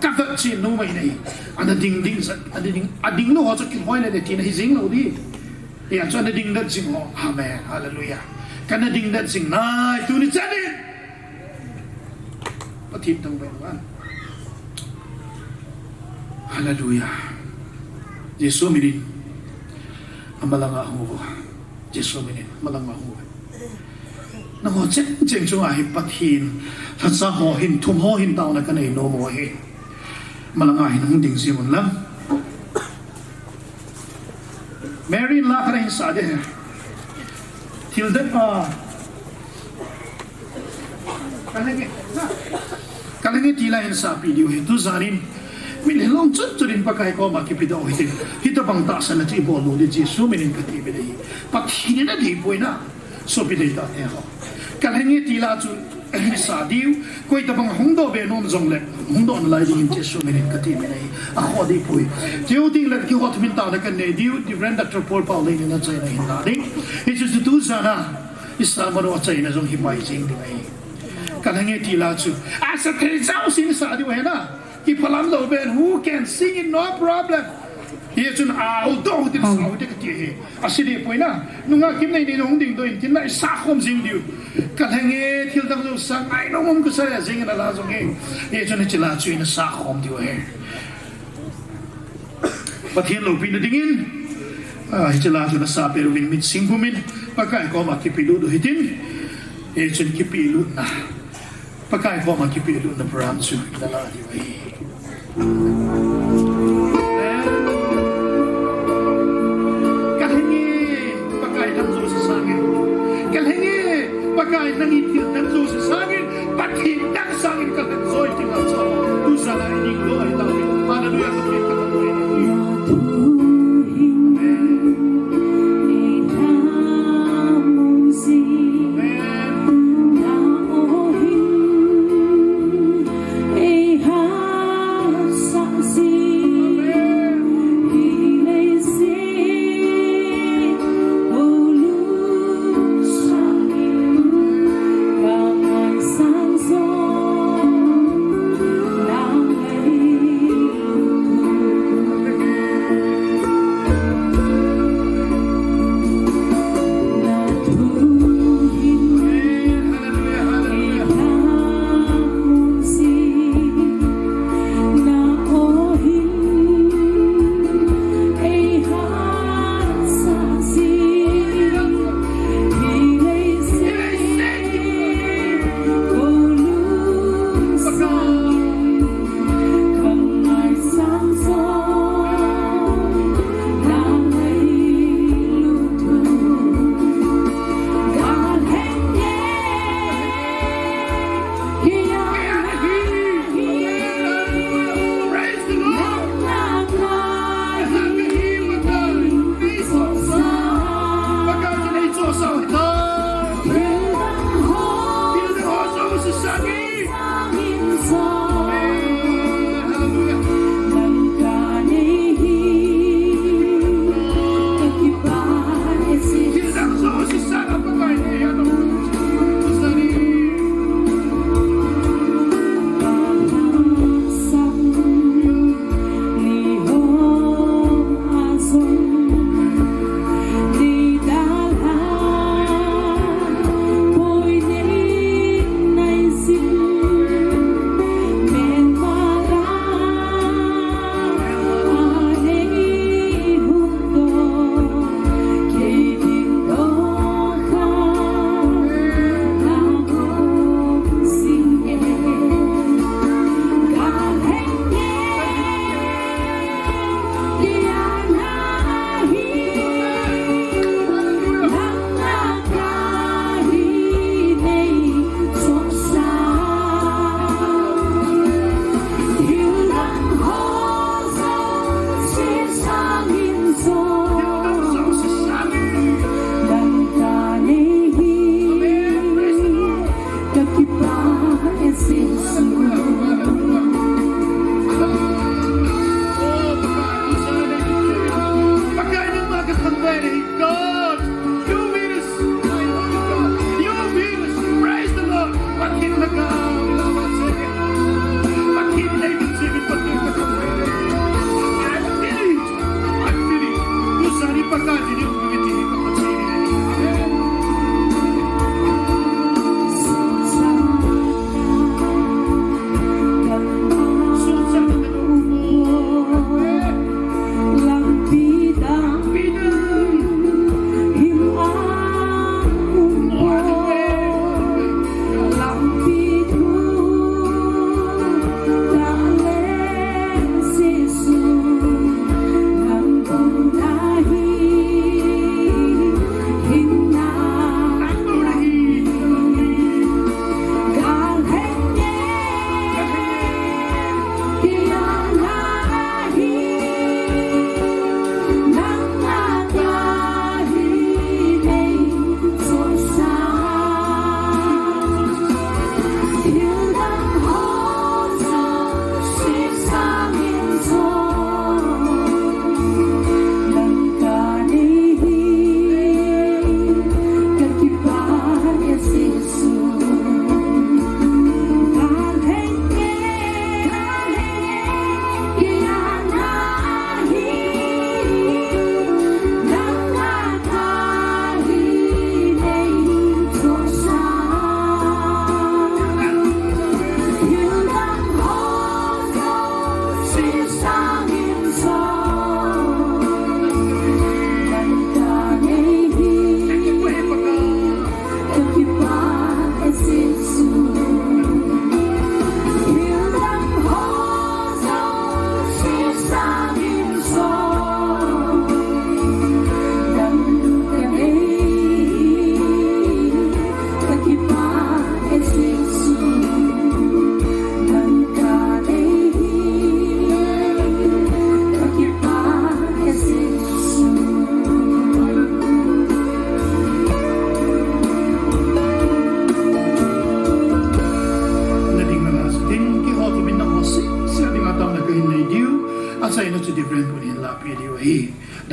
Kavet cheh nom mai nai. Ana ding ding jat, ana ding, ading lou ho chu kihoi le le tina hi jing lou ding. Hijeh chun ana ding det jing ho. Amen. Hallelujah. Kana ding det jing nai, tuni chan in. Pathen thangvah in. Hallelujah. Jesu minin amalanga hung uvo. Jesu minin amalanga hung uvo. Nangho chengcheng chunga hi Pathen lhacha ho hin, thum ho hin taona kanei nom u ahi. Malanga hin hung ding jing un lang. Mary in la khat ahin sa ding ahi. Thil dang a. Ka lheng e, ka lheng e ti la hin sapi diu ahi. Tujan in mitlhi long chutchut in Pakai koma kipedoh u hitin. Hitabang tahsanna chu ibol lou ding Jesu minin kati beh ahi. Pathen in adei poi na. Sopi deitah te ho. Ka lheng e ti la chu ahin sa diu, koi tabang hung doh be nom jongle, hung doh nalai ding in Jesu minin kati beh ahi. Akhoh ding poi. Cheu ding le kihou thum in taona kanei diu, Reverend Doctor Paul Paulin in achaina hin la ding. Hichu chu tujan a, i sermon achaina jong hi mai jing ding ahi. Ka lheng e ti la chu. Asa thei jao sin sa diu ahi na. Kiphalam lou ben, who can sing it, no problem. Hichun a u doh u tin sa u te kati ahi. Ase ding poi na. Nungah kim nei nei hung ding doh in tin na i sa khom jing diu. Ka lheng e thil dang jouse sa ngai nom um kasa le jing in ala jong e. Hichun hiche la chu ina sa khom diu ahi. Pathen loupina dingin, a, hiche la chu nasa peh uvin mit sing khum in, Pakai koma kipelut u hitin, hichun kipelutna. Pakai koma kipelutna program chu nala diu ahi. Ka lheng e, Pakai dang jouse sangin. Ka lheng e, Pakai nangin thil dang jouse sangin. Pathen dang sangin ka lheng joi ti ngal chao. Tujan a i ding doh ahi tau. Hallelujah, ka lheng ka lheng. Amen.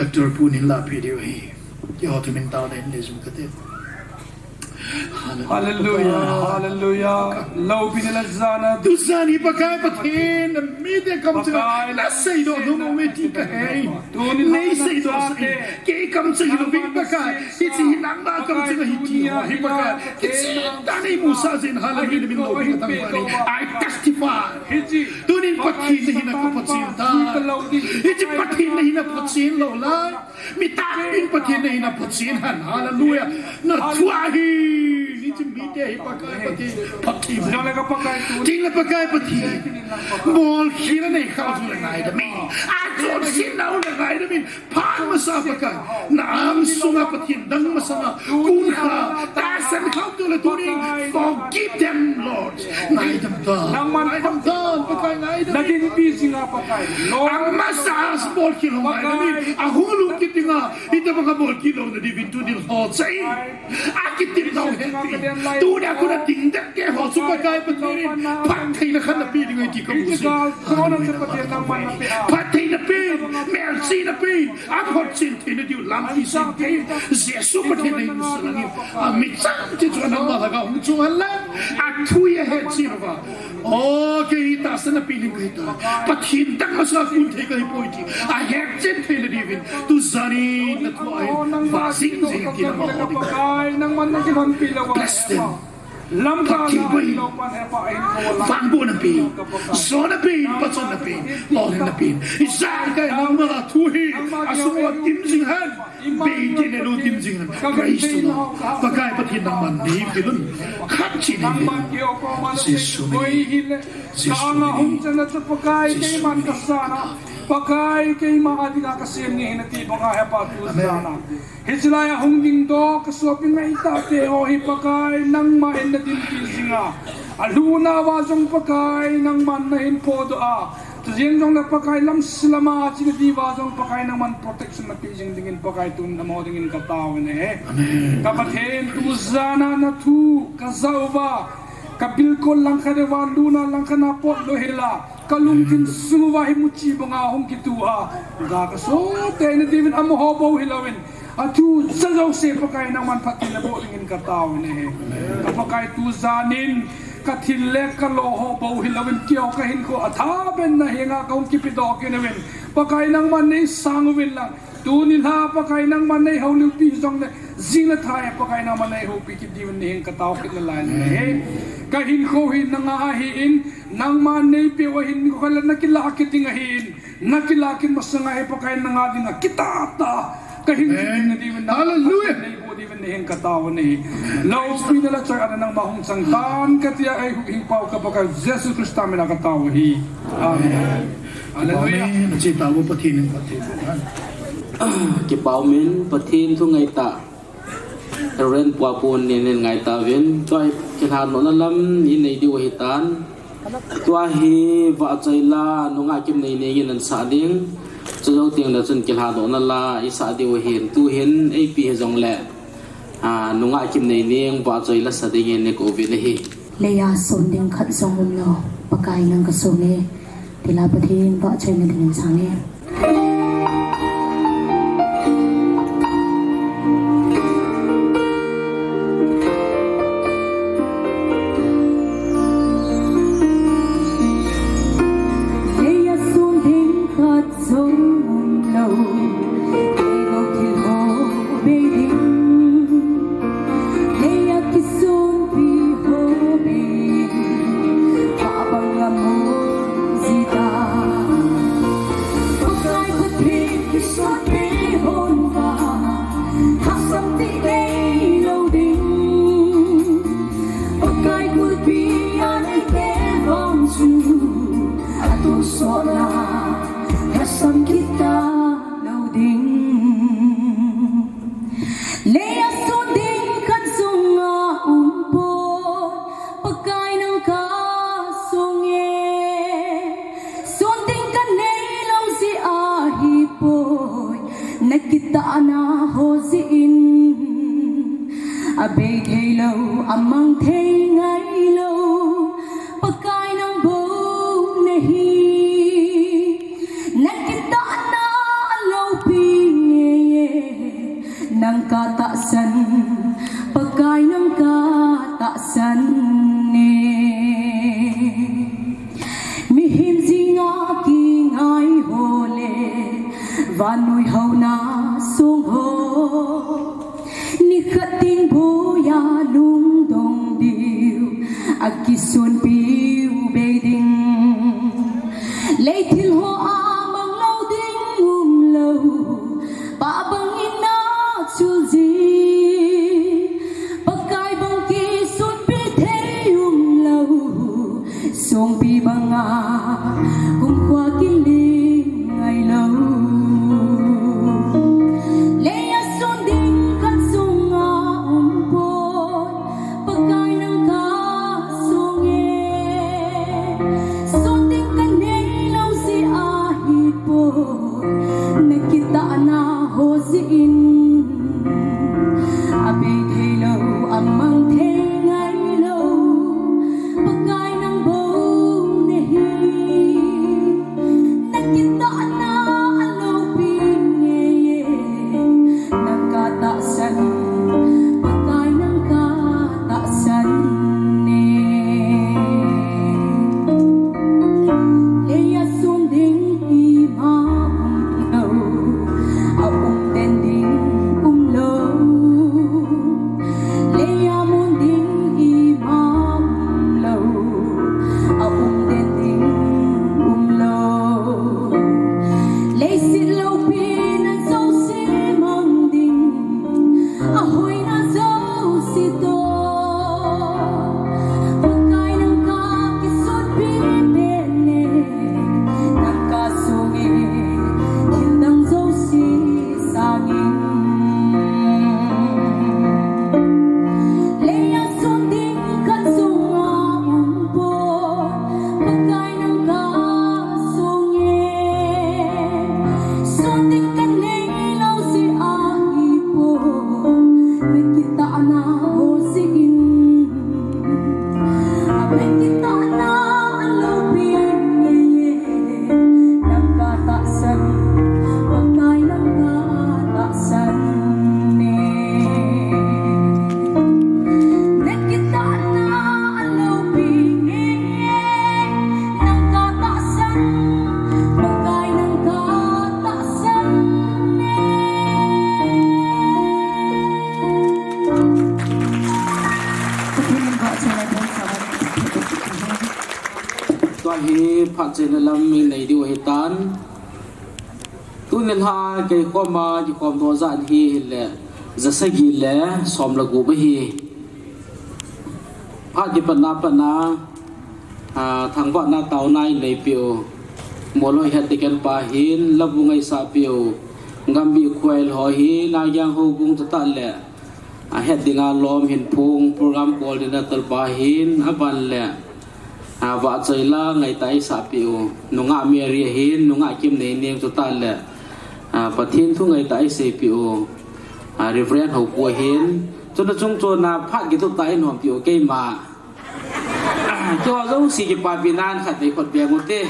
Director pu nin la phi diu ahi. Keiho thumin taona in nei jing kate. Hallelujah, hallelujah. Loupina le jana. Tujan hi Pakai Pathen, mite kamcheng a naseidoh nom uve ti kahe. Nei seidoh sah in. Kei kamcheng hilou vin Pakai. Hiche hi nangma kamcheng ahi ti ho hi Pakai. Kichen tah in nei musah jeh in, hallelujah, namin loupina thangvah in. I testify. Tunin Pathen nahi na kaphotchen tai. Hiche Pathen nahi na photchen lou lai. Mi tampin Pathen nahi na photchen hen. Hallelujah. Nathua hi. Hiche mite hi Pakai Pathen. Pathen. Chule Pakai Pathen. Bolkhel a nei khah u le ngaidam in. Achonsetna u le ngaidam in. Phat masa Pakai, na angsunga Pathen dang masanga, kun kha, tahsan khah u le tunin, forgive them, Lord. Ngaidam tan, ngaidam tan, Pakai, ngaidam. Nadinpi jinga Pakai, Lord. Amasa bolkhel u ngaidam in, ahung lungkit dinga, hitabanga bolkhel louna diuvin tunin lhotsah in. Akitim lou hen. Tunia kona dingdet keiho chu Pakai Pathen in phattheina khat napeh ding ahi ti kamu jin. Phattheina pen, melchihna pen, aphotchen theina diu lampi sem thei. Jesu Pathen in neihin sah in, amichang cheh chun nangma lhagao hung chong hen lang. Athu hi ahetchen uva. O, kei hi tahsan napeh ding kahi tai. Pathen dang masanga kun thei kahi poi ti ahetchen theina diuvin. Tujan in nathua hin vah jing jing in tia nangma ho ding. Bless them. Phatthei boh in. Vangbohna pen. Jona pen, pachonna pen, lolhinna pen. Ijat kah nangma thu hi asung uva dim jing hen. Beitheina lou dim jing hen. Praise the Lord. Pakai Pathen nangman neipeh un. Khat cheh neipeh un. Jesu min. Jesu min. Pakai, keiman kasana. Pakai, keima a dinga kasem ni ahi nati banga hepa tujana. Hichelai a hung dingdoh kasopi ngaitah te ho hi Pakai, nangma in nadinpi jinga. Alhunga jong Pakai, nangman nahin phodoh a. Chujeng jongle Pakai lamse lama chena diuva jong Pakai nangman protection napeh jing dingin Pakai tun namo dingin katao in ahi. Amen. Ka Pathen tujana nathu kajah uva, kabilkol langkhat uva luna langkhat a potlou hela, kalungthim sung uva hi muchi banga hung kitu a, ga kaso teina diuvin amaho bou hilouvin, athu ja jouse Pakai nangman phatthei naboh dingin katao in ahi. Ka Pakai tujan in, kathil le kalo ho bou hilouvin keiho kahinkho athaben nahenga kahung kipedoh kit uvin. Pakai nangman neisang uvin lang. Tuni lha Pakai nangman neihoulimpi jongle, jing le thai Pakai nangman neihoupi kit diuvin nahin katao kit nalai in ahi. Kahinkho hi nanga ahin, nangman neipeh u ahin, kho khat le nakilah kit ding ahin. Nakilah kit masanga hi Pakai nanga dinga kitah tah. Kahin, hallelujah. Neiboh diuvin nahin katao in ahi. Loupina le choi-atna nangma hung chang tan katia eihuhhingpau ka Pakai Jesu Christa mina katao ahi. Amen. Hallelujah. Amen. Nachetah uva Pathen in phatthei boh hen. Kipah umin Pathen thu ngaitah. Reverend Puapun nin ngaitauvin. Tua hi kilhadohna lam inei diu ahitan. Tua hi vahchoi la nungah Kimneineng in ansah ding. Chujou tengle chun kilhadohna la isah diu ahin. Tuhin eipi hijongle, a, nungah Kimneineng vahchoi la sa dingin eikouvin ahi. Leiya son ding khat jong umlou, Pakai nang kasonge, tila Pathen vahchoina dingin sange. Leiya son ding khat jong umlou, keiho thil ho bei ding. Leiya kisonpi ho bei, phabang a mun jita. Pakai Pathen kisonpi hon va, hahsat tih neilou ding. Pakai kulpi a neite vang chu, atohsot la, lhasam kit talou ding. Leiya son ding khat jong aumpoi, Pakai nang kasonge. Son ding kaneilou jeh ahipoi, nakitahna ho jeh in. Abei theilou, amang thei ngailou, Pakai nang bou nahi. Nakitahna alopi Pakai nang katahsan e. Mihem jinga kingai ho le vannoi haona song ho, nikhat ding boiya lungdong diu akisonpiu bei ding. Leithil hoa manglou ding umlou, pabang in nachul ji. Pakai bang kisonpi thei umlou, songpi banga kumkhua kiling ngailou. Leiya son ding khat sunga umpoi, Pakai nang kasong e. Son ding kaneilou jeh ahipoi, nakitahna ho jeh in abei theilou, amang thei ngailou, Pakai nang bou nahi. Nakitahna aloupi ngeiye, nang katahsan, Pakai nang katahsan e. Leiya son ding ima umlou, aum den ding umlou. Leiya mun ding ima umlou, aum den ding umlou. Leiset loupina jouse mang ding, ahoina jouse toh, Pakai nang kakisonpi peh e. Nang kasong e, thil dang jouse sangin. Leiya son ding khat sunga umpoi, Pakai nang kasong e. Son ding kaneilou jeh ahipoi, nakitahna ho jeh in. Abei kitahna aloupi ngeiye, nang katahsan, Pakai nang katahsan e. Nakitahna aloupi ngeiye, nang katahsan, Pakai nang katahsan e. Tua hi phat chena lam min nei diu ahitan. Tuni lha kei koma kikhom doh jan hi hile, ja sagi le som le gup ahi. Phat kipatna patna, ah, thangvahna taona in neipeh u. Molhoi het ding ken pa hin, la bu ngaisah peh u. Gambih Khuailhon hi, Nagiang Houbung chutah le, a het dinga lom hin phong, program coordinator pa hin, aban le, a vahchoi la ngaitah eisah peh u. Nungah Mary ahin, nungah Kimneineng chutah le, a Pathen thu ngaitah eisei peh u. A Reverend Houpu ahin, chuna chung chuna phat kitup tah in hom peh u keima. Keiho jouse kipapina khat nei khut beng u te.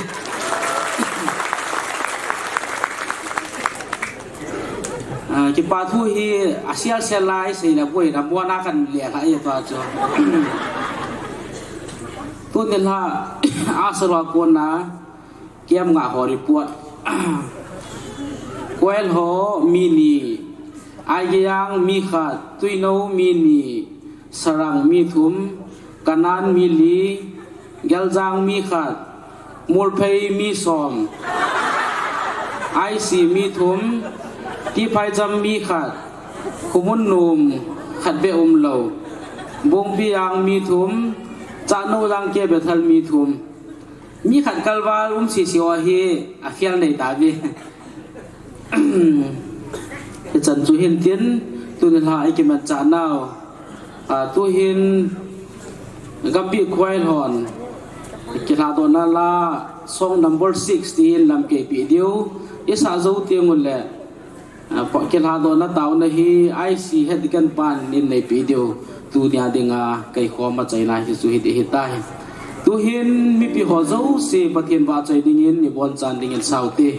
Ah, kipa thu hi a sial sial lai sei le boi na mo na kan le la e tua chu. Tuni lha a sara kona Kem nga ho report. Khuailhon mi ni, Aigiang mi khat, Tuinou mi ni, Sarang mi thum, Kanan mi li, Geljang mi khat, Molphei mi som, I C mi thum, Tiphaicham mi khat, Khumun Num khat beh umlou, Bongpijang mi thum, Chahnoujang K Bethel mi thum. Mi khat kalval um sisi ho hi a fial nei ta ve. Hichan chu hin tin, tuni lha i kimanchah nau. A, tu hin Gambih Khuailhon kilhadohna la song number six ti hin lamkai peh diu. I sah jou teng uleh, a, kilhadohna taona hi I C het ding ken pan in neipeh diu, tunia dinga kei khom a chaina hi chu hiti hitai. Tu hin mipi ho jouse Pathen vahchoi dingin, i bonchan dingin sao te.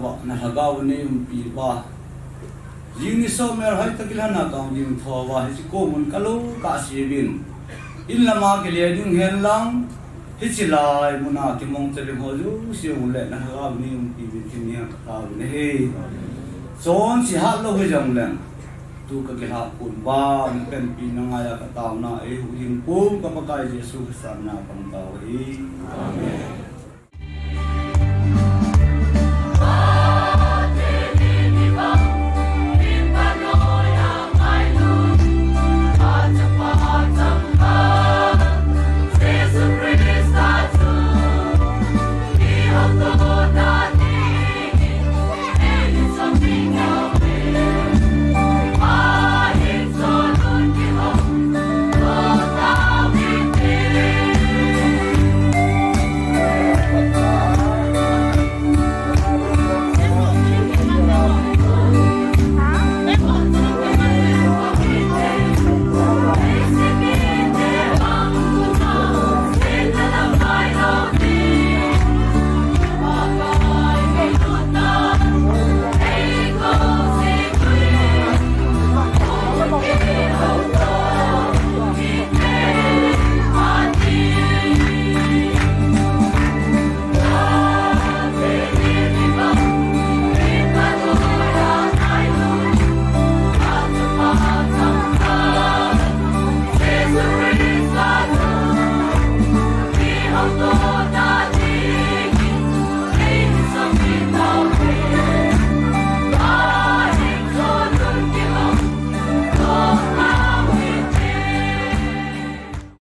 Nalhagao nei umpi uva, jing ni somel hoitah kilhona kahung ding thouva, hiche komun kalou kahseuvin, in lama kile ding henlang, hiche lai muna kimong chaving ho jouse uleh nalhagao nei umpi uvin tin ngen kataovin ahi. Chonse hatlou hijongleng, tu kakilhah pon uva, napanpina ngaiya kataona eihuhhing pum ka Pakai Jesu Christa mina kahung tao ahi. Amen.